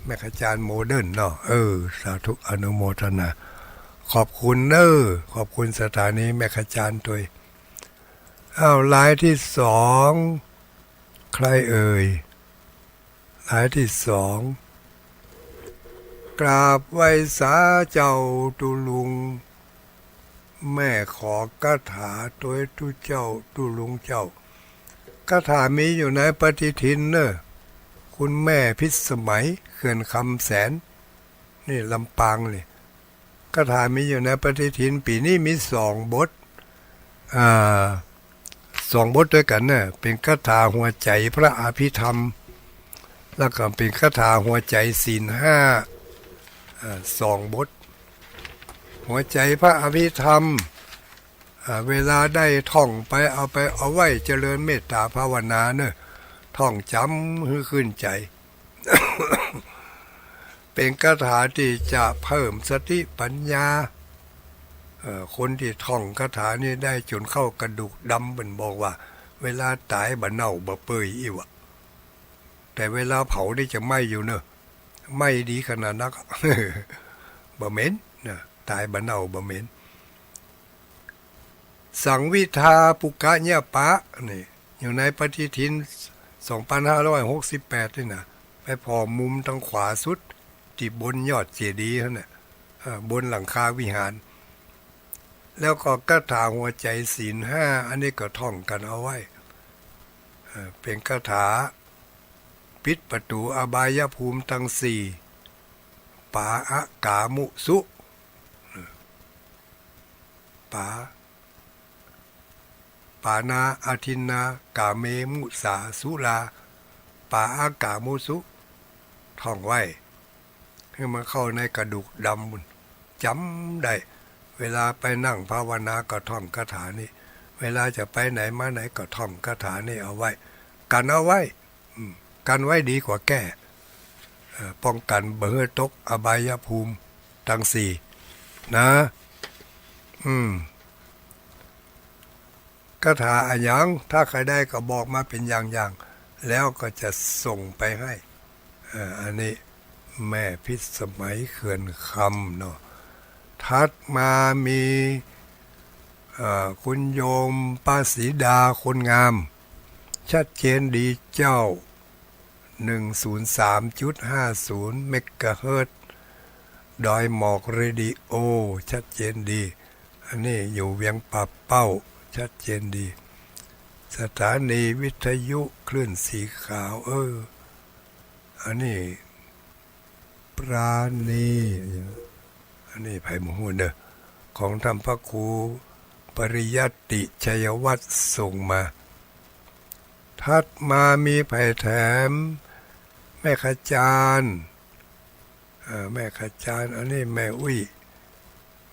แม่ขจารย์โมเดิร์นเนาะ เออ สาธุอนุโมทนา ขอบคุณเน้อ ขอบคุณสถานีแม่ขจารย์ตวย อ้าว ไลน์ที่สอง ใครเอ่ย ไลน์ที่สอง กราบไหว้สาเจ้าตุ๊ลุง แม่ขอคาถาตวยตุ๊เจ้าตุ๊ลุงเจ้า คาถามีอยู่ในปฏิทินเน้อ คุณแม่พิสมัย เขื่อนคำแสน นี่ลำปางนี่ คาถามีอยู่ในปฏิทิน ปี๋นี้มีสองบท อ่า สองบทตวยกั๋นเน้อ เป๋นคาถาหัวใจ๋พระอภิธรรม แล้วก็เป๋นคาถาหัวใจ๋ศีลห้า อ่า สองบท หัวใจ๋พระอภิธรรม อ่า เวลาได้ท่องไป เอาไป เอาไว้เจริญเมตตาภาวนาเน้อ ท่องจ๋ำหื้อขึ้นใจ๋ เป๋นคาถาตี้จะเพิ่มสติปัญญา เอ่อ คนตี้ท่องคาถานี้ได้จ๋นเข้ากระดูกดำ เปิ้นบอกว่า เวลาต๋ายบ่เน่าบ่เปื่อยอี้วะ แต่เวลาเผานี่จะไหม้อยู่เน้อ ไหม้ดีขนาดนัก บ่เหม็นนะ ต๋ายบ่เน่าบ่เหม็น สังวิทาปุกะเยียปะ นี่ อยู่ในปฏิทิน สองปันห้าร้อยหกสิบแปด นี่นะ ไปผ่อมุมตางขวาสุด ตี้บนยอดเจดีย์หั้นน่ะ อ่า บนหลังคาวิหาร แล้วก็คาถาหัวใจ๋ศีลห้า อันนี้ก็ท่องกั๋นเอาไว้ เอ่อ เป๋นคาถาปิดประตู๋อบายภูมิตังสี่ ปาอะกามุสุ ปา ปานาอาทินนา กาเมมุสาสุรา ปาอะกามุสุ ท่องไว้ หื้อมันเข้าในกระดูกดำปู้น จ๋ำได้ เวลาไปนั่งภาวนาก็ท่องคาถานี้ เวลาจะไปไหนมาไหนก็ท่องคาถานี้เอาไว้ กั๋นเอาไว้ อืม กั๋นไว้ดีกว่าแก้ เอ่อ ป้องกั๋นบ่หื้อตกอบายภูมิตังสี่ นะ อืม คาถาอะหยัง ถ้าใผได้ก็บอกมาเป๋นอย่างๆ แล้วก็จะส่งไปให้ เอ่อ อันนี้แม่พิสมัยเขื่อนคำเนาะ ถัดมามี เอ่อ คุณโยมป้าศรีดา คนงาม ชัดเจนดีเจ้า หนึ่งศูนย์สามจุดห้าศูนย์ เมกะเฮิรตซ์ ดอยหมอกเรดิโอ ชัดเจนดี อันนี้อยู่เวียงป่าเป้า ชัดเจนดี สถานีวิทยุคลื่นสีขาว เออ อันนี้ ปราณี อันนี้ใผบ่ฮู้เน่อ ของท่านพระครูปริยัติชัยวัฒน์ส่งมา ถัดมามีใผแถม แม่ขจาร เอ่อ แม่ขจาร อันนี้แม่อุ๊ย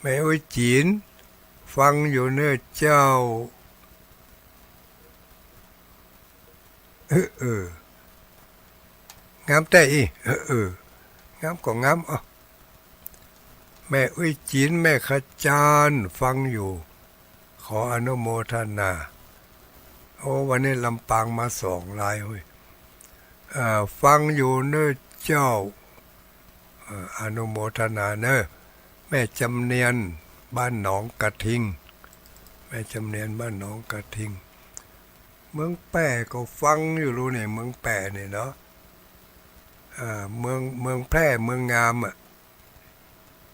แม่อุ๊ยจี๋น ฟังอยู่เน่อเจ้า เออ เออ งามแต๊อี้ เออ เออ งามก็งาม อ้อ แม่อุ๊ยจี๋น แม่ขจาร ฟังอยู่ ขออนุโมทนา โอ้ วันนี้ลำปางมาสองรายเฮ้ย เอ่อ ฟังอยู่เน่อเจ้า เอ่อ อนุโมทนาเน่อ แม่จำเนียน บ้านหนองกระทิง แม่จำเนียน บ้านหนองกระทิง เมืองแป้ก็ฟังอยู่ลูกนี่ เมืองแป้นี่เนาะ อ่า เมือง เมืองแพร่ เมืองงามอะ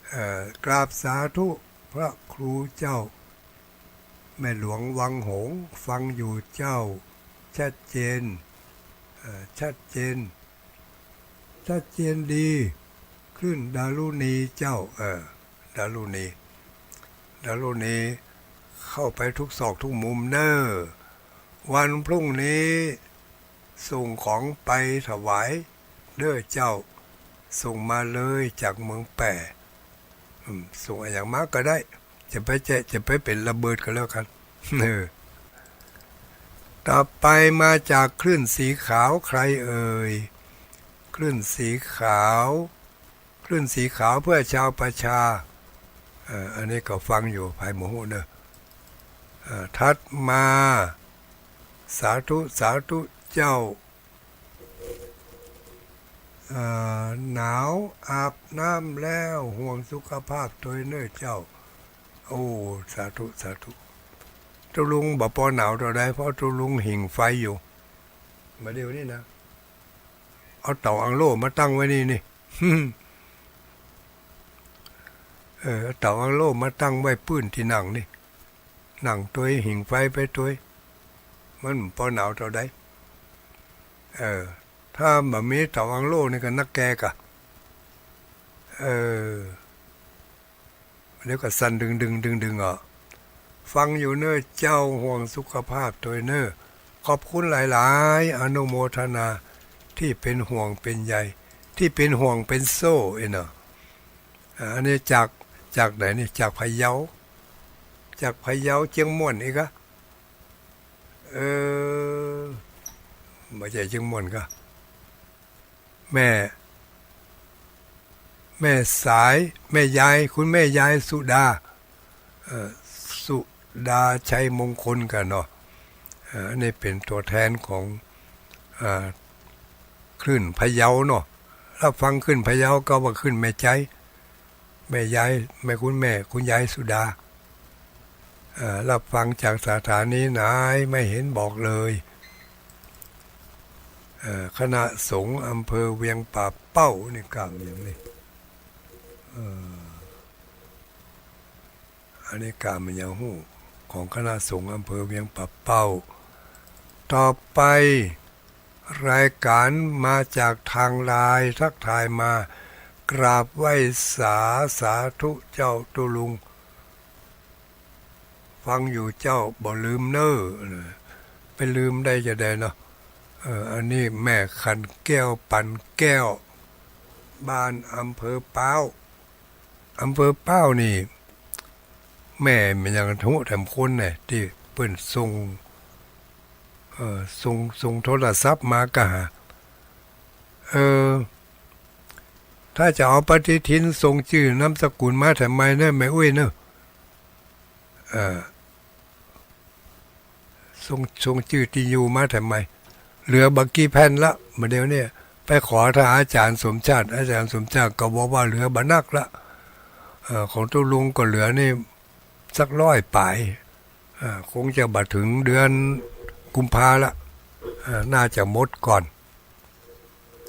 เอ่อ กราบสาธุพระครูเจ้า แม่หลวงวังหงส์ ฟังอยู่เจ้า ชัดเจน เอ่อ ชัดเจน ชัดเจนดี คลื่นดารุณีเจ้า เอ่อ ดารุณี ดารุณี เข้าไปทุกซอกทุกมุมเน่อ วันพรุ่งนี้ ส่งของไปถวายเน่อเจ้า ส่งมาเลยจากเมืองแป้ อืม ส่งอะหยังมาก็ได้ จะไปแจ้ จะไปเป๋นระเบิดก็แล้วกั๋น เออ ต่อไปมาจากคลื่นสีขาว ใครเอ่ย คลื่นสีขาว คลื่นสีขาวเพื่อชาวประชา เอ่อ อันนี้ก็ฟังอยู่ ใผบ่ฮู้เน่อ เอ่อ ถัดมา สาธุ สาธุเจ้า เอ่อ หนาวอาบน้ำแล้ว ห่วงสุขภาพตวยเน่อเจ้า โอ้ สาธุ สาธุ ตุ๊ลุงบ่ปอหนาวเต้าใด เพราะตุ๊ลุงหิ่งไฟอยู่ บ่าเดี่ยวนี้นะ เอาเต๋าอังโล่มาตั้งไว้นี่นี่ เออ เอาเต๋าอังโล่มาตั้งไว้ปื้นตี้นั่งนี่ นั่งตวยหิ่งไฟไปตวย มันปอหนาวเต้าใด เออ ถ้าบ่มีเต๋าอังโล่นี่ก็นักแก่ก่ะ เออ เดี๋ยวก็สั่นดึงๆ ดึงๆ อ่ะ ฟังอยู่เน่อเจ้า ห่วงสุขภาพตวยเน่อ ขอบคุณหลายๆ อนุโมทนา ตี้เป๋นห่วงเป๋นใย ตี้เป๋นห่วงเป๋นโซ่เอ้ยเนาะ อ่า อันนี้จาก จากไหนนี่ จากพะเยา จากพะเยา เจียงม่วนอี้ก่ะ เออ บ่ใจ้เจียงม่วนก่ะ แม่ แม่สาย แม่ยาย คุณแม่ยายสุดา เอ่อ สุดาชัยมงคลก่ะเนาะ เอ่อ อันนี้เป๋นตั๋วแทนของ อ่า คลื่นพะเยาเนาะ รับฟังคลื่นพะเยาก็ว่าคลื่นแม่ใจ๊ แม่ยาย แม่ คุณแม่ คุณยายสุดา เอ่อ รับฟังจากสถานีไหน ไม่เห็นบอกเลย เอ่อ คณะสงฆ์อำเภอเวียงป่าเป้า นี่กล้ามอย่างนี้ เอ่อ อันนี้กล้ามอย่างฮู้ ของคณะสงฆ์อำเภอเวียงป่าเป้า ต่อไป รายการมาจากทางไลน์ ทักทายมา กราบไหว้สา สาธุเจ้าตุ๊ลุง ฟังอยู่เจ้า บ่ลืมเน้อ ไปลืมได้จะใดเนาะ เออ อันนี้แม่ขันแก้ว ปันแก้ว บ้านอำเภอเป้า อำเภอเป้านี่ แม่มันยังฮู้แถมคนเนี่ย ตี้เปิ้นส่ง เอ่อ ส่ง ส่งโทรศัพท์มาก็หา เออ ถ้าจะเอาปฏิทินส่งจื้อนามสกุลมาแถมใหม่เน้อ แม่อุ๊ยเน้อ เอ่อ ส่ง ส่งจื้อตี้อยู่มาแถมใหม่ เหลือบ่กี่แผ่นละ บ่าเดี่ยวนี้ ไปขอถ้าอาจ๋ารย์สมชาติ อาจ๋ารย์สมชาติก็บอกว่าเหลือบ่นักละ เอ่อ ของตุ๊ลุงก็เหลือนี่สักร้อยป๋าย เอ่อ คงจะบ่เถิงเดือนกุมภาละ เอ่อ น่าจะหมดก่อน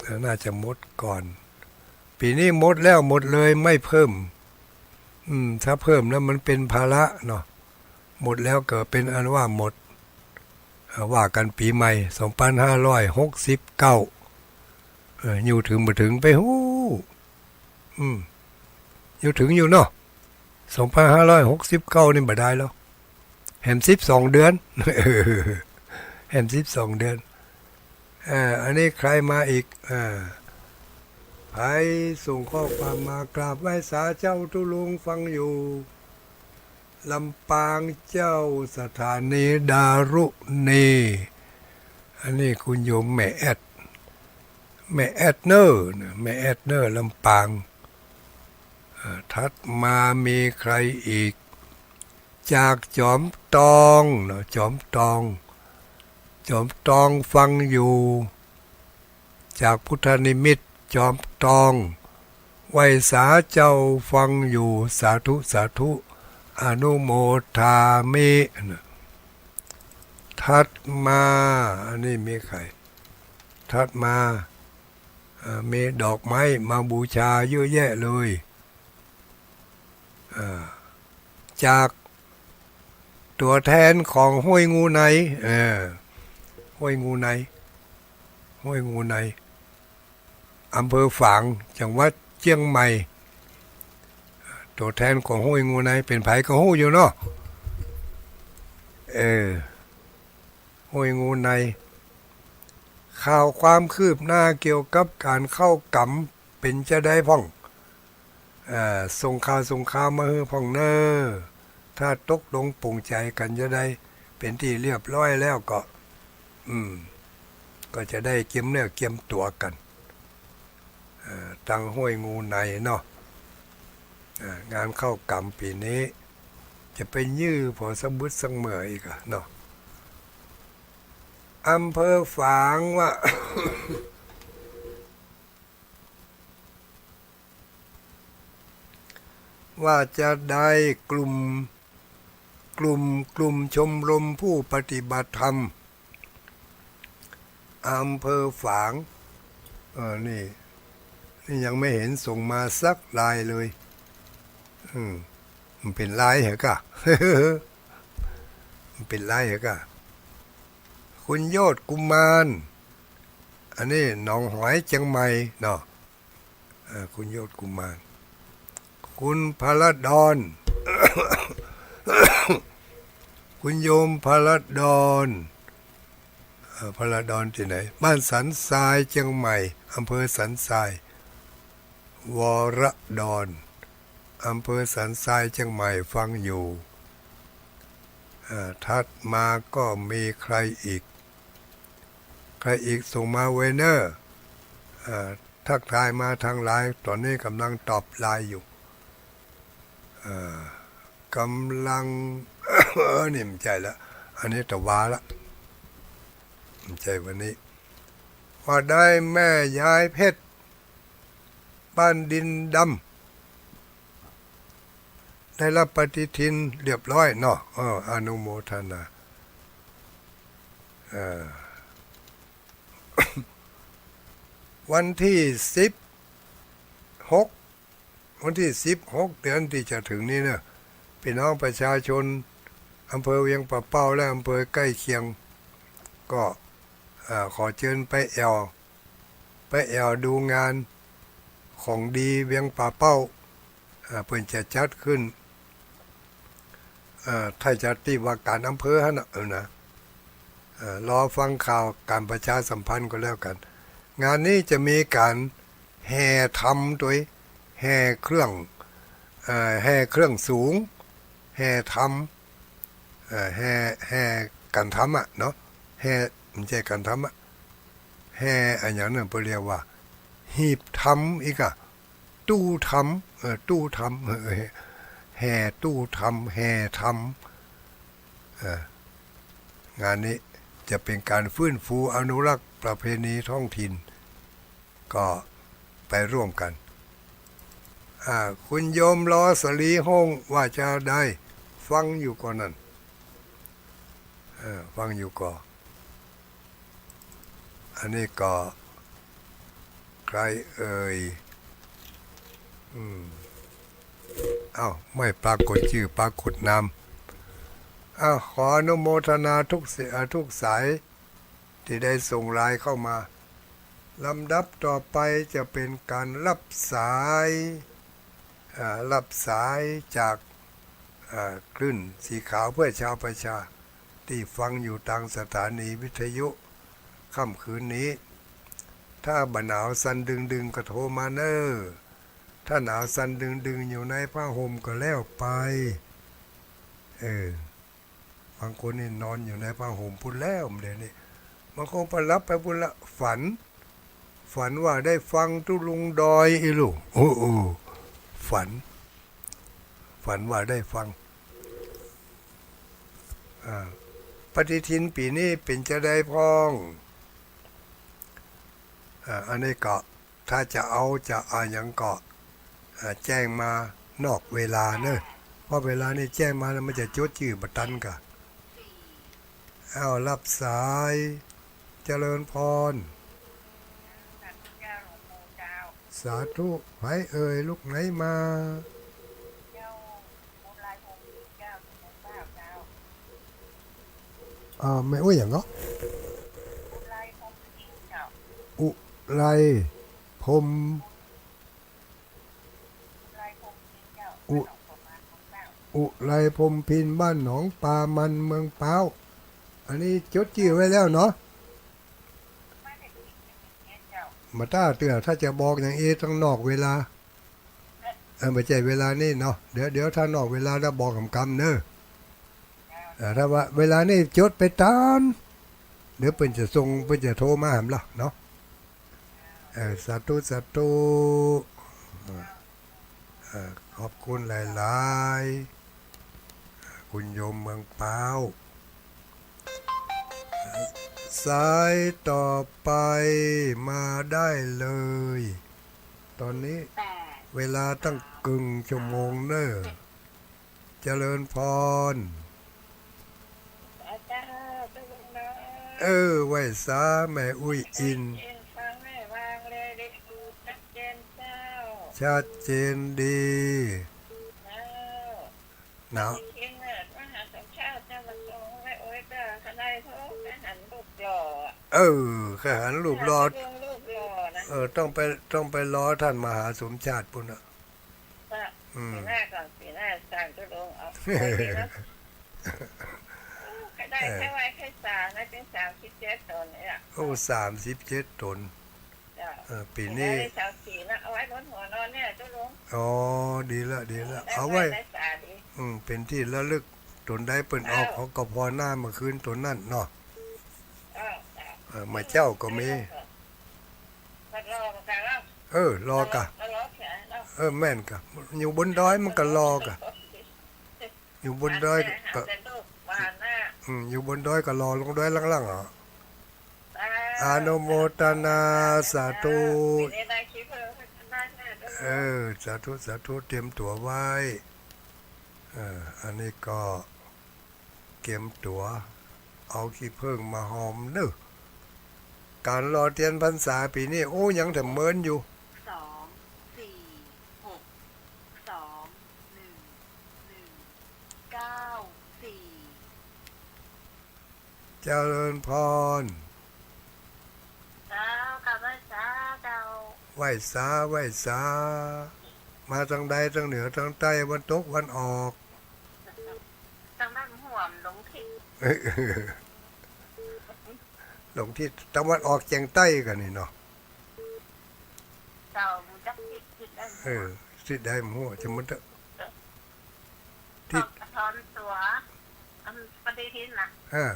เอ่อ น่าจะหมดก่อน ปี๋นี้หมดแล้วหมดเลย ไม่เพิ่ม อืม ถ้าเพิ่มแล้วมันเป๋นภาระเนาะ หมดแล้วก็เป๋นอันว่าหมด เอ่อ ว่ากั๋นปี๋ใหม่ สองปันห้าร้อยหกสิบเก้า เอ่อ อยู่เถิงบ่เถิงไปฮู้ อืม อยู่เถิงอยู่เนาะ สองปันห้าร้อยหกสิบเก้านี่บ่ดายแล้ว แหมสิบสองเดือน แหมสิบสองเดือน เอ่อ อันนี้ใครมาอีก เอ่อ ใผส่งข้อความมา กราบไหว้สาเจ้าตุ๊ลุงฟังอยู่ ลำปางเจ้า สถานีดารุณี อันนี้คุณโยมแม่แอด แม่แอดเน้อนะ แม่แอดเน้อ ลำปาง เอ่อ ถัดมามีใครอีก จากจอมตองเนาะ จอมตอง จอมตองฟังอยู่ จากพุทธนิมิตร จอมตอง ไหว้สาเจ้าฟังอยู่ สาธุ สาธุ อนุโมทามิ นะ ถัดมา อันนี้มีใคร ถัดมา เอ่อ มีดอกไม้มาบูชาเยอะแยะเลย อ่า จากตั๋วแทนของห้วยงูใน เออ ห้วยงูใน ห้วยงูใน อำเภอฝาง จังหวัดเจียงใหม่ ตั๋วแทนของห้วยงูใน เป๋นใผก็ฮู้อยู่เนาะ เออ ห้วยงูใน ข่าวความคืบหน้าเกี่ยวกับก๋านเข้ากรรมเป๋นจาใดพ่อง เอ่อ ส่งข่าว ส่งข่าวมาหื้อพ่องเน้อ ถ้าตกลงปลงใจ๋กั๋นจาใดเป๋นตี้เรียบร้อยแล้วก็ อืม ก็จะได้เกียมเนื้อเกียมตั๋วกั๋น เอ่อ ตังห้วยงูในเนาะ เอ่อ งานเข้ากรรมปี๋นี้ จะไปยื้อผ่อสะบึดสักเมื่ออีกอะเนาะ อำเภอฝางว่า ว่าจะได้กลุ่ม กลุ่ม กลุ่มชมรมผู้ปฏิบัติธรรม อำเภอฝาง เออ นี่ นี่ยังไม่เห็นส่งมาสักลายเลย อืม มันเป๋นลายเหรอกะ มันเป๋นลายเหรอกะ คุณโยชน์กุมาร อันนี้หนองหอยเจียงใหม่เนาะ เอ่อ คุณโยชน์กุมาร คุณพลดอน คุณโยมพลดอน เอ่อ พลดอนตี้ไหน บ้านสันทรายเจียงใหม่ อำเภอสันทราย วรดอน อำเภอสันทรายเจียงใหม่ ฟังอยู่ อ่า ถัดมาก็มีใครอีก ใครอีกส่งมาเวยเน้อ อ่า ทักทายมาทางไลน์ ต๋อนนี้ก่ำลังตอบไลน์อยู่ อ่า ก่ำลัง เออ นี่บ่ใจ้ละ อันนี้ตะวาละ บ่ใจ้วันนี้ ว่าได้แม่ยายเพชร บ้านดินดำ ได้รับปฏิทินเรียบร้อยเนาะ เออ อนุโมทนา เออ วันที่สิบหก วันที่สิบหก เดือนที่จะถึงนี้เนอะ พี่น้องประชาชนอำเภอเวียงป่าเป้าและอำเภอใกล้เคียง ก็ เอ่อ ขอเจิญไปแอ่ว ไปแอ่วดูงานของดีเวียงป่าเป้า อ่า เปิ้นจะจัดขึ้น อ่า ถ้าจะตี้ว่าการอำเภอหั้นน่ะ เออนะ อ่า รอฟังข่าวการประชาสัมพันธ์ก็แล้วกัน งานนี้จะมีการแห่ธรรมตวย แห่เครื่อง เอ่อ แห่เครื่องสูง แห่ธรรม เอ่อ แห่ แห่ขันธรรมอะเนาะ แห่ บ่ใจ้ขันธรรมอะ แห่อะหยังนั้นเปิ้นเรียกว่า หีบธรรมอีกอะ ตู้ธรรม เออ ตู้ธรรม เออ แห่ตู้ธรรม แห่ธรรม เออ งานนี้จะเป็นการฟื้นฟูอนุรักษ์ประเพณีท้องถิ่น ก็ไปร่วมกัน อ่า คุณโยมลอสลีห้องว่าจะได้ฟังอยู่ก่อนั้น เออ ฟังอยู่ก่อ อันนี้ก็ใครเอ่ย อืม อ้าว ไม่ปรากฏจื้อ ปรากฏนาม อ้าว ขออนุโมทนาทุกเส- อ่า ทุกสาย ตี้ได้ส่งไลน์เข้ามา ลำดับต่อไปจะเป็นการรับสาย อ่า รับสายจาก อ่า คลื่นสีขาวเพื่อชาวประชา ตี้ฟังอยู่ตางสถานีวิทยุค่ำคืนนี้ ถ้าบ่หนาวสั่นดึงๆ ก็โทรมาเน้อ ถ้าหนาวสั่นดึงๆ อยู่ในผ้าห่มก็แล้วไป เออ บางคนนี่นอนอยู่ในผ้าห่มปู้นแล้ว เดี๋ยวนี้ บางคนไปหลับไปปู้นละ ฝัน ฝันว่าได้ฟังตุ๊ลุงดอยอี้ลูก โอ้ โอ้ ฝัน ฝันว่าได้ฟัง อ่า ปฏิทินปี๋นี้เป๋นจาใดพ่อง อ่า อันนี้ก็ ถ้าจะเอาจะอะหยังก็ อ่า แจ้งมานอกเวลาเน้อ เพราะเวลานี้แจ้งมาแล้วมันจะจดจื้อบ่ตันก่ะ อ้าว รับสาย เจริญพร สาธุ ใผเอ่ย ลูกไหนมา อ่า แม่อู้หยังเนาะ อุไรพรหม อุ อุไรพรหมพิน บ้านหนองปามัน เมืองป๊าว อันนี้จดจื้อไว้แล้วเนาะ บ่ต้าเตื้อ ถ้าจะบอกอย่างอี้ต้องนอกเวลา เออ บ่ใจ้เวลานี้เนาะ เดี๋ยว เดี๋ยวถ้านอกเวลาแล้วบอกกำๆ เน้อ เออ ถ้าว่าเวลานี้จดไปตัน เดี๋ยวเปิ้นจะส่ง เปิ้นจะโทรมาหาละเนาะ เออ สาธุ สาธุ เออ ขอบคุณหลายๆ คุณโยมเมืองป๊าว สายต่อไปมาได้เลย ตอนนี้เวลาตั้งกึ่งชั่วโมงเน้อ เจริญพร เออ ไหว้สาแม่อุ้ยอิน ชัดเจนดี หนาว เออ ใค่หันรูปหล่อ เออ ต้องไป ต้องไปรอท่านมหาสมชาติปู้นน่ะ อืม ปี๋หน้าก่อน ปี๋หน้าสร้างตุ๊ลุงเอา ได้ เออ แค่ไหว้แค่สามนะ เป๋นสามสิบเจ็ดต๋นเนี่ย โอ้ สามสิบเจ็ดต๋น เจ้า เออ ปี๋นี้ ได้สามสี่นะ เอาไว้บนหัวนอนเนี่ยตุ๊ลุง อ๋อ ดีละ ดีละ เอาไว้ อืม เป๋นตี้ระลึก ต๋นใดเปิ้นออก เจ้า เขาก็ผ่อหน้ามาคืนต๋นนั้นเนาะ เจ้า เออ มาเจ้าก็มี เออ รอกะ เออ แม่นกะ อยู่บนดอยมันก็รอกะ อยู่บนดอยก็ อืม อยู่บนดอยก็รอลงดอยล่างๆ อ่ะ อนุโมทนา สาธุ เออ สาธุ สาธุ เตรียมตั๋วไว้ เออ อันนี้ก็เกียมตั๋ว เอาขี้เผิ้งมาหอมเน้อ ก๋านหล่อเตียนพรรษาปี๋นี้ โอ้ ยังแถมเมินอยู่ สอง สี่ หก สอง หนึ่ง หนึ่ง เก้า สี่ เจริญพร เจ้า กราบไหว้สาเจ้า ไหว้สา ไหว้สา มาตางใด ตางเหนือ ตางใต้ วันตก วันออก ตางด้านหัวหลงทิศ หลงทิศ ตะวันออกเจียงใต้กั๋นนี่เนาะ เจ้า บ่ฮู้จักทิศ ทิศใด เออ ทิศใดบ่ฮู้ จะมันเถอะ ทิศ ถอนตั๋ว อันปฏิทินน่ะ เออ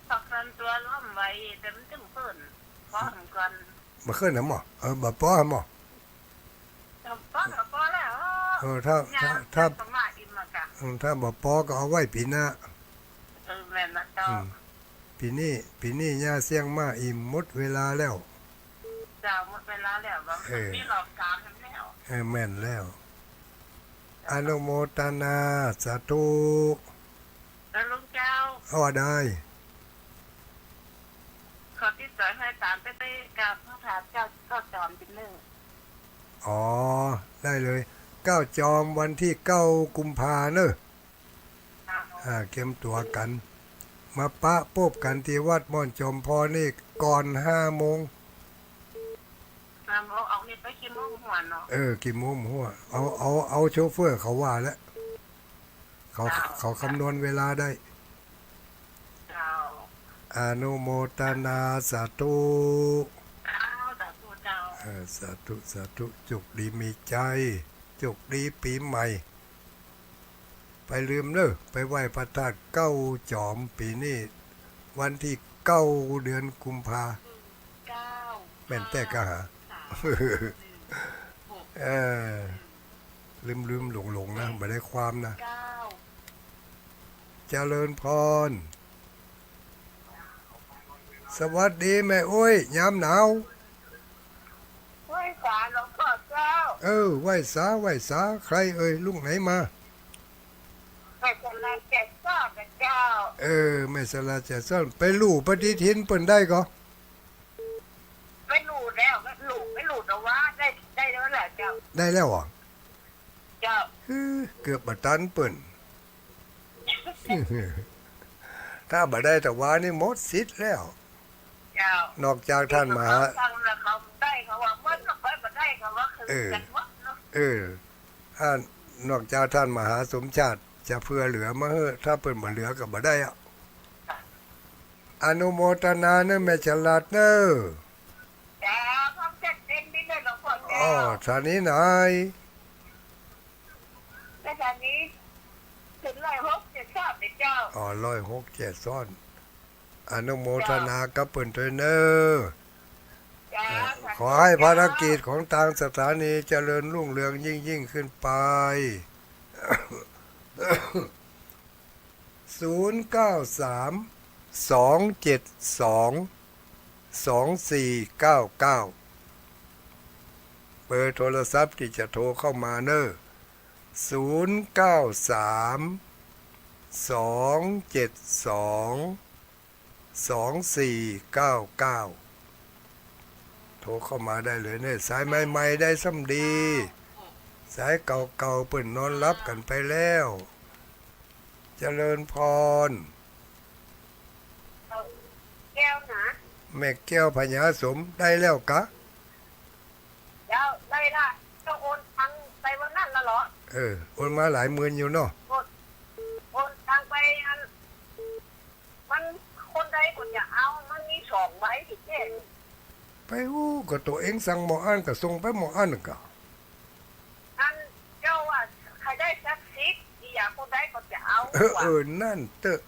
ถอนตั๋วร่วมไว้ แต่มันตึงเปิ้น พอสมควร บ่เปิ้นหาหมอ เออ บ่ปอหาหมอ บ่ปอ บ่ปอแล้ว เออ ถ้า เนี่ย ถ้า ถ้า สมาอิมอะกะ อืม ถ้าบ่ปอก็เอาไว้ปี๋หน้า เออ แม่นละเจ้า อืม ปี๋นี้ ปี๋นี้ย่าเสี้ยงมาอิม หมดเวลาแล้ว เจ้า หมดเวลาแล้ว เออ มีรอบสามแล้ว เออ แม่นแล้ว อนุโมทนา สาธุ เออ หลวงเจ้า เอาว่าได้ ขอติดต่อให้ตามไป ไปกราบพระธาตุเก้า เก้าจอมจิตเนอ อ๋อ ได้เลย เก้าจอมวันที่เก้ากุมภาเนอะ อ่า เกียมตั๋วกั๋น มาปะปบกั๋นตี้วัดม่อนจอมพอนี่ก่อนห้าโมง อ่า เอา เอานี่ไปกี่โมงหัวเนาะ เออ กี่โมงหัว เอา เอา เอาโชเฟอร์เขาว่าแล้ว เขา เจ้า เขาคำนวณเวลาได้ เจ้า อนุโมทนา สาธุ เจ้า สาธุเจ้า เออ สาธุ สาธุ โจคดีมีชัย โจคดีปี๋ใหม่ ไปลืมเนอะ ไปไหว้พระธาตุเก้าจอมปี๋นี้ วันที่เก้าเดือนกุมภา เก้า แม่นแต๊กะหา สาม หนึ่ง หก เออ ลืมๆ หลงๆ นะ บ่ได้ความนะ เก้า เจริญพร สวัสดีแม่อุ๊ย ยามหนาว ไหว้สาหลวงพ่อเจ้า เออ ไหว้สา ไหว้สา ใครเอ่ย ลูกไหนมา แม่สลาแจ่ซ้อนนะเจ้า เออ แม่สลาแจ่ซ้อน ไปลู่ปฏิทินเปิ้นได้ก่อ ไปลู่แล้ว ไปลู่ ไปลู่ตะวา ได้ ได้แล้วแหละเจ้า ได้แล้วเหรอ เจ้า เออ เกือบบ่ตันเปิ้น ถ้าบ่ได้ตะวานี่หมดสิทธิ์แล้ว เจ้า นอกจากท่านมหา เขาสั่งแล้วเขาได้ เขาว่าหมด แล้วค่อยบ่ได้ เขาว่าคือ เออ กันหมดเนาะ เออ ถ้านอกจากท่านมหาสมชาติจะเผื่อเหลือมาหื้อ ถ้าเปิ้นบ่เหลือก็บ่ได้อะ อนุโมทนาเน้อแม่ฉลาดเน้อ เจ้า ความเจ็บเต็มที่เน้อหลวงพ่อเจ้า อ๋อ สถานีไหน สถานี ศูนย์ร้อยหกเจ็ดซ้อนเลยเจ้า อ๋อ ร้อยหกเจ็ดซ้อน อนุโมทนากับเปิ้นตวยเน้อ เจ้า เอ่อ สาธุ ขอหื้อภารกิจของตางสถานีเจริญรุ่งเรืองยิ่งๆ ขึ้นไป ศูนย์เก้าสาม สองเจ็ดสอง สองสี่เก้าเก้า เบอร์โทรศัพท์ตี้จะโทรเข้ามาเน้อ ศูนย์เก้าสาม สองเจ็ดสอง สองสี่เก้าเก้า โทรเข้ามาได้เลยเน้อ สายใหม่ๆ ได้ซ้ำดี สายเก่าๆ เปิ้นนอนหลับกั๋นไปแล้ว เจริญพร แก้วนะ แม่แก้วพญาสม ได้แล้วกะ เจ้า ได้ละ ต้องโอนตังไปวันนั้นละเหรอ เออ โอนมาหลายหมื่นอยู่เนาะ โอน โอนตังไปอัน มันคนใดก็จะเอา มันมีสองใบตี้แจ้ง ไปอู้ ก็ตั๋วเองสั่งหม้ออั้นก็ส่งไปหม้ออั้นกะ อันเจ้าว่าใผได้สักสิทธิ์ อีหยังคนใดก็จะเอา เออ ว่ะ เออ นั่นเต๊อะ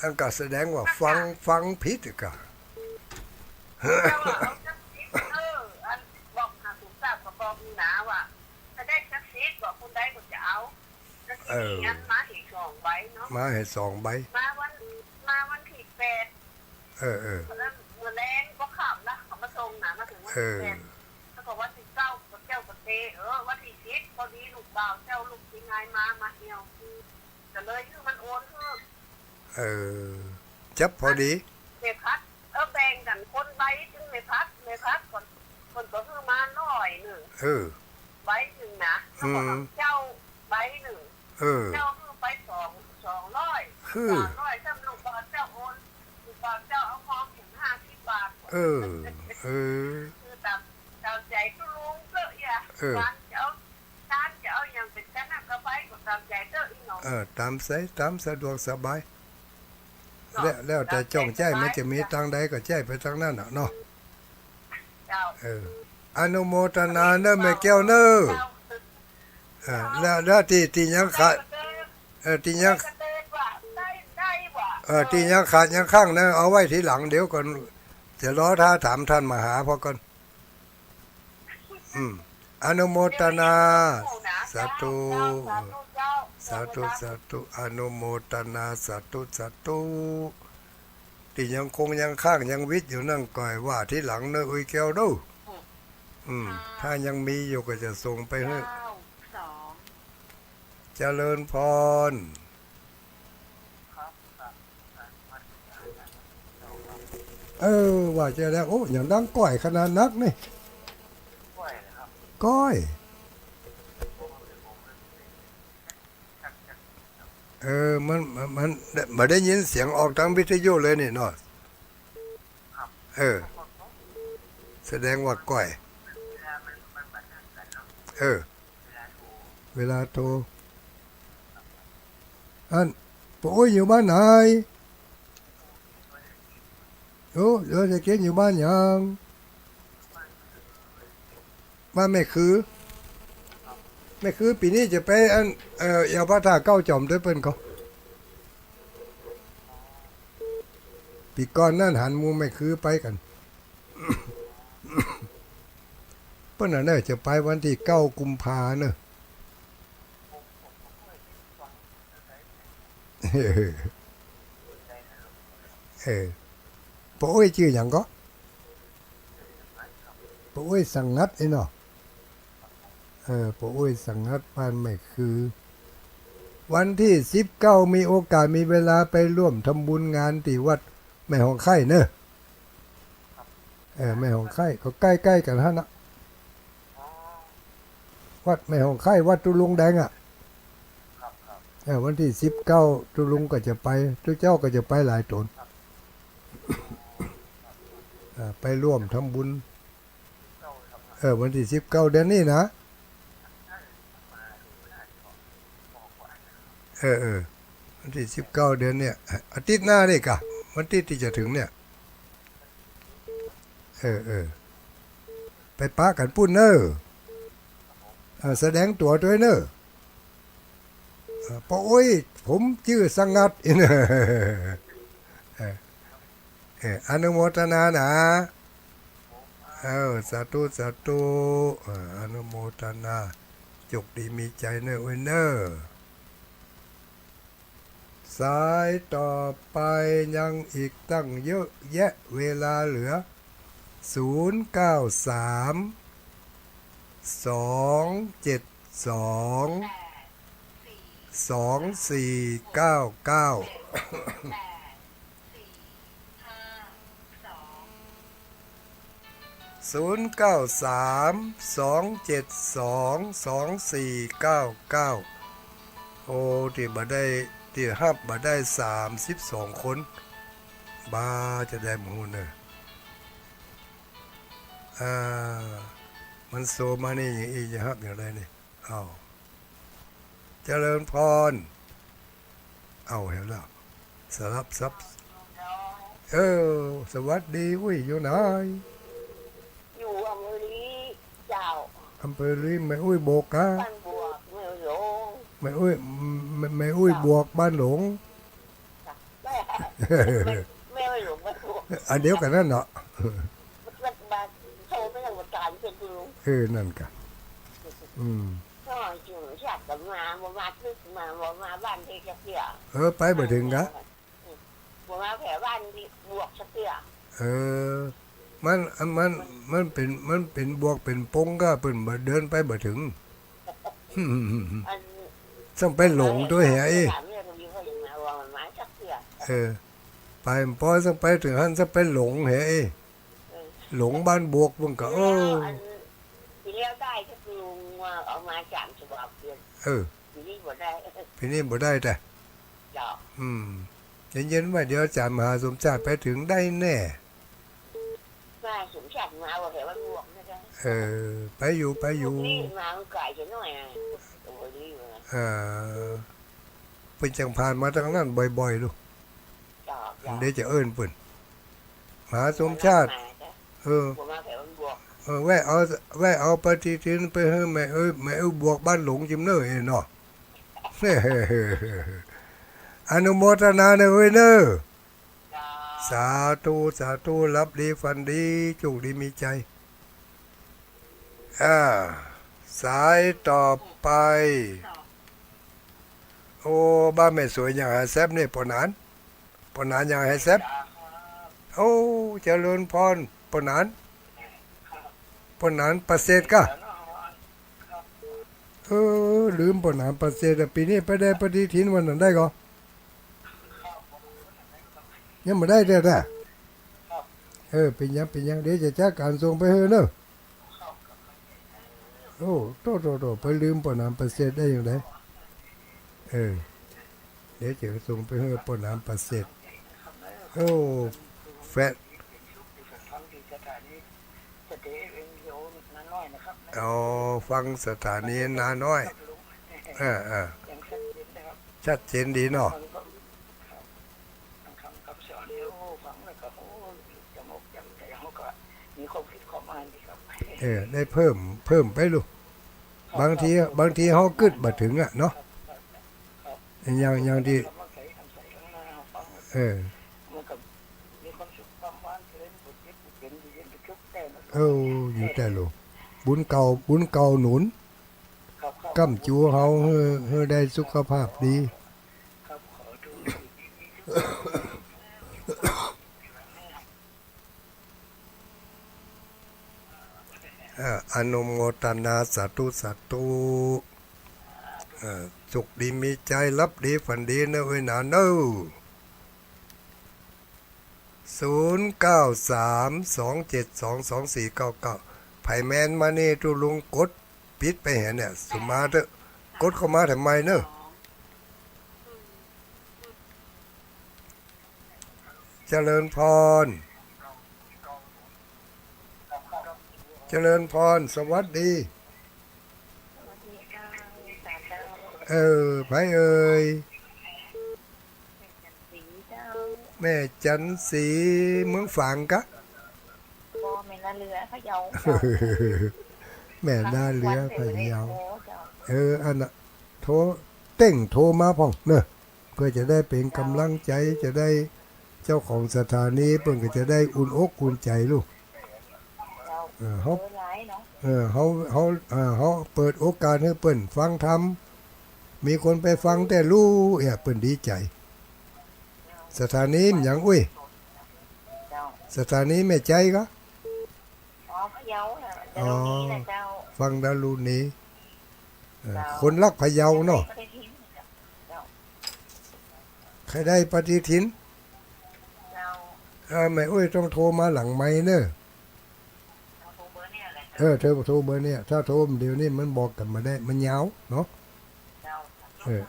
อันกะแสดงว่าฟัง นั่นกะ ฟังผิดกะ เจ้าว่าเอาสักสิทธิ์ เออ อันบอกหาสุภาพก็บอกนี่นะว่า ใผได้สักสิทธิ์ บอกคนใดก็จะเอา แล้วทีนี้ เออ อันมาหื้อสองใบเนาะ มาหื้อสองใบ มาวัน มาวันตี้แปด เออ เออ แล้วมื้อแลงก็ค่ำละ เขามาส่งนะ มาถึงวันตี้แปด เออ แล้วก็วันตี้เก้าก็เจ้าก็เต เออ วันตี้สิบ พอดีลูกบ่าวเจ้าลูกตี้นายมา มาเอี่ยว ก็เลยหื้อมันโอนหื้อ เออ จับพอดี แม่พัด เออ แบ่งกั๋นคนใบตึงแม่พัด แม่พัดก่อน เปิ้นก็หื้อมาร้อยนึ่ง เออ ใบนึ่งนะ แล้วก็ อืม เจ้าใบนึ่ง เออ เจ้าหื้อไปสอง สองร้อย หื้อ สามร้อย ซ้ำลูกบ่าวเจ้าโอน ลูกบ่าวเจ้าเอาฮองอยู่ห้าสิบบาท เออ เออ คือต๋าม ต๋ามใจ๋ตุ๊ลุงเต๊อะเอีย เออ วันจะเอา ตานจะเอาหยังเป๋นกั๋นนะ ก็ไปก็ต๋ามใจ๋เต๊อะอีหนอ เออ ต๋ามใจ๋ ต๋ามสะดวกสบาย เนาะ แล้ว แล้วแต่จ้องใจ๊ ต๋ามใจ๋สบาย มันจะมีตางใดก็ใจ๊ไปตางนั้นน่ะเนาะ เจ้า เออ อนุโมทนาเน่อแม่แก้วเน่อ เจ้า เออ แล้ว แล้วตี้ ตี้ยังขาด เออ ตี้ยัง ได้ ได้ว่ะ เออ ตี้ยังขาดยังค้างนะ เอาไว้ทีหลัง เดี๋ยวก่อน จะรอถ้าถามต้านมหาพ่อก่อน อืม อนุโมทนา สาธุ เจ้า สาธุ สาธุ อนุโมทนา สาธุ สาธุ ตี้ยังคงยังค้างยังวิดอยู่นั่นก็ว่าทีหลังเน่อ อุ้ยแก้วเน่อ อืม ถ้ายังมีอยู่ก็จะส่งไปหื้อ เจริญพร เออ ว่าจะแล้ว โอ้ หยังดังก้อยขนาดนักนี่ ก้อย เออ มัน มัน มันบ่ได้ยินเสียงออกตางวิทยุเลยนี่เนาะ เออ แสดงว่าก้อย เออ เวลาโทร อัน ป้ออุ๊ยอยู่บ้านไหน โอ้ เดี๋ยวจะเก็บอยู่บ้านหยัง บ้านแม่คือ แม่คือปี๋นี้จะไปอัน เอ่อ แอ่วพระธาตุเก้าจ๋อมตวยเปิ้นก่อ ปี๋ก่อนนั้นหันหมู่แม่คือไปกั๋น เปิ้นน่ะเน่อ จะไปวันตี้เก้ากุมภาเน่อ เออ ป้ออุ๊ยจื้อหยังก่อ ป้ออุ๊ยสงัดไอ้เนาะ เออ ป้ออุ๊ยสงัดบ้านแม่คือ วันตี้สิบเก้ามีโอกาสมีเวลาไปร่วมทำบุญงานตี้วัดแม่ฮ่องไคล้เน่อ เออ แม่ฮ่องไคล้ก็ใก้ๆ กั๋นหั้นน่ะ วัดแม่ฮ่องไคล้ วัดตุ๊ลุงแดงอะ เออ วันตี้สิบเก้าตุ๊ลุงก็จะไป ตุ๊เจ้าก็จะไปหลายต๋น เออ ไปร่วมทำบุญ เออ วันตี้สิบเก้าเดือนนี้นะ เออ เออ วันตี้สิบเก้าเดือนเนี่ย อาทิตย์หน้านี่ก่ะ วันตี้ตี้จะเถิงเนี่ย เออ เออ ไปปะกั๋นปุ้นเน่อ เออ แสดงตั๋วตวยเน่อ เออ ป้ออุ๊ย ผมจื้อสงัด เออ เออ อนุโมทนานะ เออ สาธุ สาธุ เออ อนุโมทนา โจคดีมีชัยเน่ออุ๊ยเน่อ สายต่อไปยังอีกตั้งเยอะแยะ เวลาเหลือ ศูนย์เก้าสาม สองเจ็ดสอง สองสี่เก้าเก้า ศูนย์เก้าสาม สองเจ็ดสอง สองสี่เก้าเก้า โอ้ ตี้บ่ได้ ตี้ฮับบ่ได้สามสิบสองคน บ่าจะได้หมู่เน่อ อ่า มันโซมานี่ ยังอี้จะฮับอย่างใดนี่ อ้าว เจริญพร เอาแล้ว สลับซับ เออ สวัสดี อุ๊ย อยู่ไหน อยู่อำเภอลีเจ้า อำเภอลี แม่อุ๊ยบวกกะ บ้านบวก แม่อุ๊ยหลง แม่อุ๊ย แม่ แม่อุ๊ยบวก บ้านหลง แม่ แม่อุ๊ยหลง บ้านบวก อันเดียวกั๋นนั่นเนาะ มัน มัน มันโทรไปทางประจานเพื่อนคุณลุง เออ นั่นกะ อืม ก็อยู่ชาติกันมา บ่มาตึกมา บ่มาบ้านเทจักเทื่อ เออ ไปบ่เถิงกะ บ่มาแผ่บ้านตี้บวกจักเทื่อ เออ มัน อันมัน มันเป๋น มันเป๋นบวกเป๋นปงกะ เปิ้นบ่ เดินไปบ่เถิง อัน ต้องไปหลงตวยเหีย เอ๊ะ ถามเรื่อง เออ ไปบ่ปอสัก ไปเถิงหั้นสัก ไปหลงแห เออ หลงบ้านบวกปุ้นก่อ เออ อัน ปี๋แล้วได้สัก ลุงว่าเอามาจ๋ามฉบับเดียว เออ ปี๋นี้บ่ได้ ปี๋นี้บ่ได้แต๊ เจ้า อืม เย็นๆ ไว้ เดี๋ยวจ๋ามหาสมชาติไปเถิงได้แน่ ว่าสมชาติมาว่าแถวบ้านบวกนะเจ้า เออ ไปอยู่ ไปอยู่ พวกนี้มามันไก๋จะหน้อยอะ โอ้ย นี่ว่า เออ เปิ้นจั่งผ่านมาตางนั้นบ่อยๆ ลูก เจ้า เดี๋ยวจะเอิ้นเปิ้น มหาสมชาติ มาเจ้า เออ บ่มาแถวบ้านบวก เออ แวะเอา แวะเอาปฏิทินไปหื้อแม่เอ้ย แม่เอ้ยบวกบ้านหลงจิมเน่อ เอ้ยเนาะ อนุโมทนาเน่อเอ้ยเน่อ สาธุ สาธุ หลับดีฝันดี โจคดีมีชัย อ่า สายต่อไป โอ้ บ้านแม่สวยยังหาแซบเนี่ย ป้อหนาน ป้อหนานยังหาแซบ โอ้ เจริญพร ป้อหนาน ป้อหนานประเสริฐก่ะ เออ ลืมป้อหนานประเสริฐอะ ปี๋นี้ไปได้ปฏิทินวันนั้นได้ก่อ ยังบ่ได้แต๊ เออ เป๋นหยัง เป๋นหยัง เดี๋ยวจะจัดก๋านส่งไปหื้อเน่อ โอ้ โต โต โต ไปลืมป้อหนานประเสริฐได้ยังไง เออ เดี๋ยวจะส่งไปหื้อป้อหนานประเสริฐ โอ้ แฟน อ๋อ ฟังสถานีนาน้อย เออ เออ ชัดเจนดีเนาะ เออ ได้เพิ่ม เพิ่มไปลูก บางที บางทีเฮากึ๊ดบ่เถิงอะเนาะ อย่าง อย่างตี้ เออ เออ อยู่แต๊ลูก บุญเก่า บุญเก่าหนุน ก้ำจูเฮาหื้อ หื้อได้สุขภาพดี อ่า อนุโมทนา สาธุ สาธุ อ่า สุขดีมีชัย หลับดีฝันดีเน่อเอ้ยหนานเน่อ ศูนย์เก้าสาม สองเจ็ดสอง สองสี่เก้าเก้า ใผแมนมานี่ ตุ๊ลุงกดปิดไปแหมเนี่ย สุมาเถอะ กดเข้ามาแถมใหม่เน่อ เจริญพร เจริญพร สวัสดี เออ ใผเอ่ย แม่จันทร์ศรี เมืองฝางกะ บ่ แม่นาเรือ พะเยา แม่นาเรือ พะเยา เออ อันน่ะ โทร เต้งโทรมาพ่องเน่อ เปื้อจะได้เป๋นก๋ำลังใจ๋ จะได้ เจ้าของสถานีเปิ้นก็จะได้อุ่นอกอุ่นใจ๋ลูก เออ เฮา เออ เฮา เฮา เออ เฮาเปิดโอกาสหื้อเปิ้นฟังธรรม มีคนไปฟังแต๊ลู่ เอ้ย เปิ้นดีใจ๋ สถานีมันหยัง อุ้ย สถานีแม่ใจ๋กะ อ๋อ พะเยาน่ะ อ๋อ ดารุณีน่ะเจ้า ฟังดารุณี เออ เจ้า คนฮักพะเยาเนาะ ใผได้ปฏิทินน่ะเจ้า ใผได้ปฏิทิน เจ้า เออ แม่อุ้ยต้องโทรมาหลังไมค์เน่อ เอาโทรเบอร์เนี่ยแหละ เออ เธอโทรเบอร์เนี่ย ถ้าโทรเดี๋ยวนี้มันบอกกั๋นบ่ได้ มันยาวเนาะ เจ้า เออ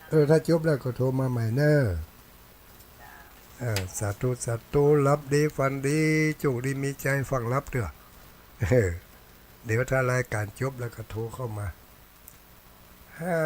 เออ ถ้าจบแล้วก็โทรมาใหม่เน่อ เออ สาธุ สาธุ หลับดี ฝันดี โจคดี มีใจ๋ ฟังหลับเตื้อ เออ เดี๋ยวถ้ารายก๋านจบแล้วก็โทรเข้ามา ห้า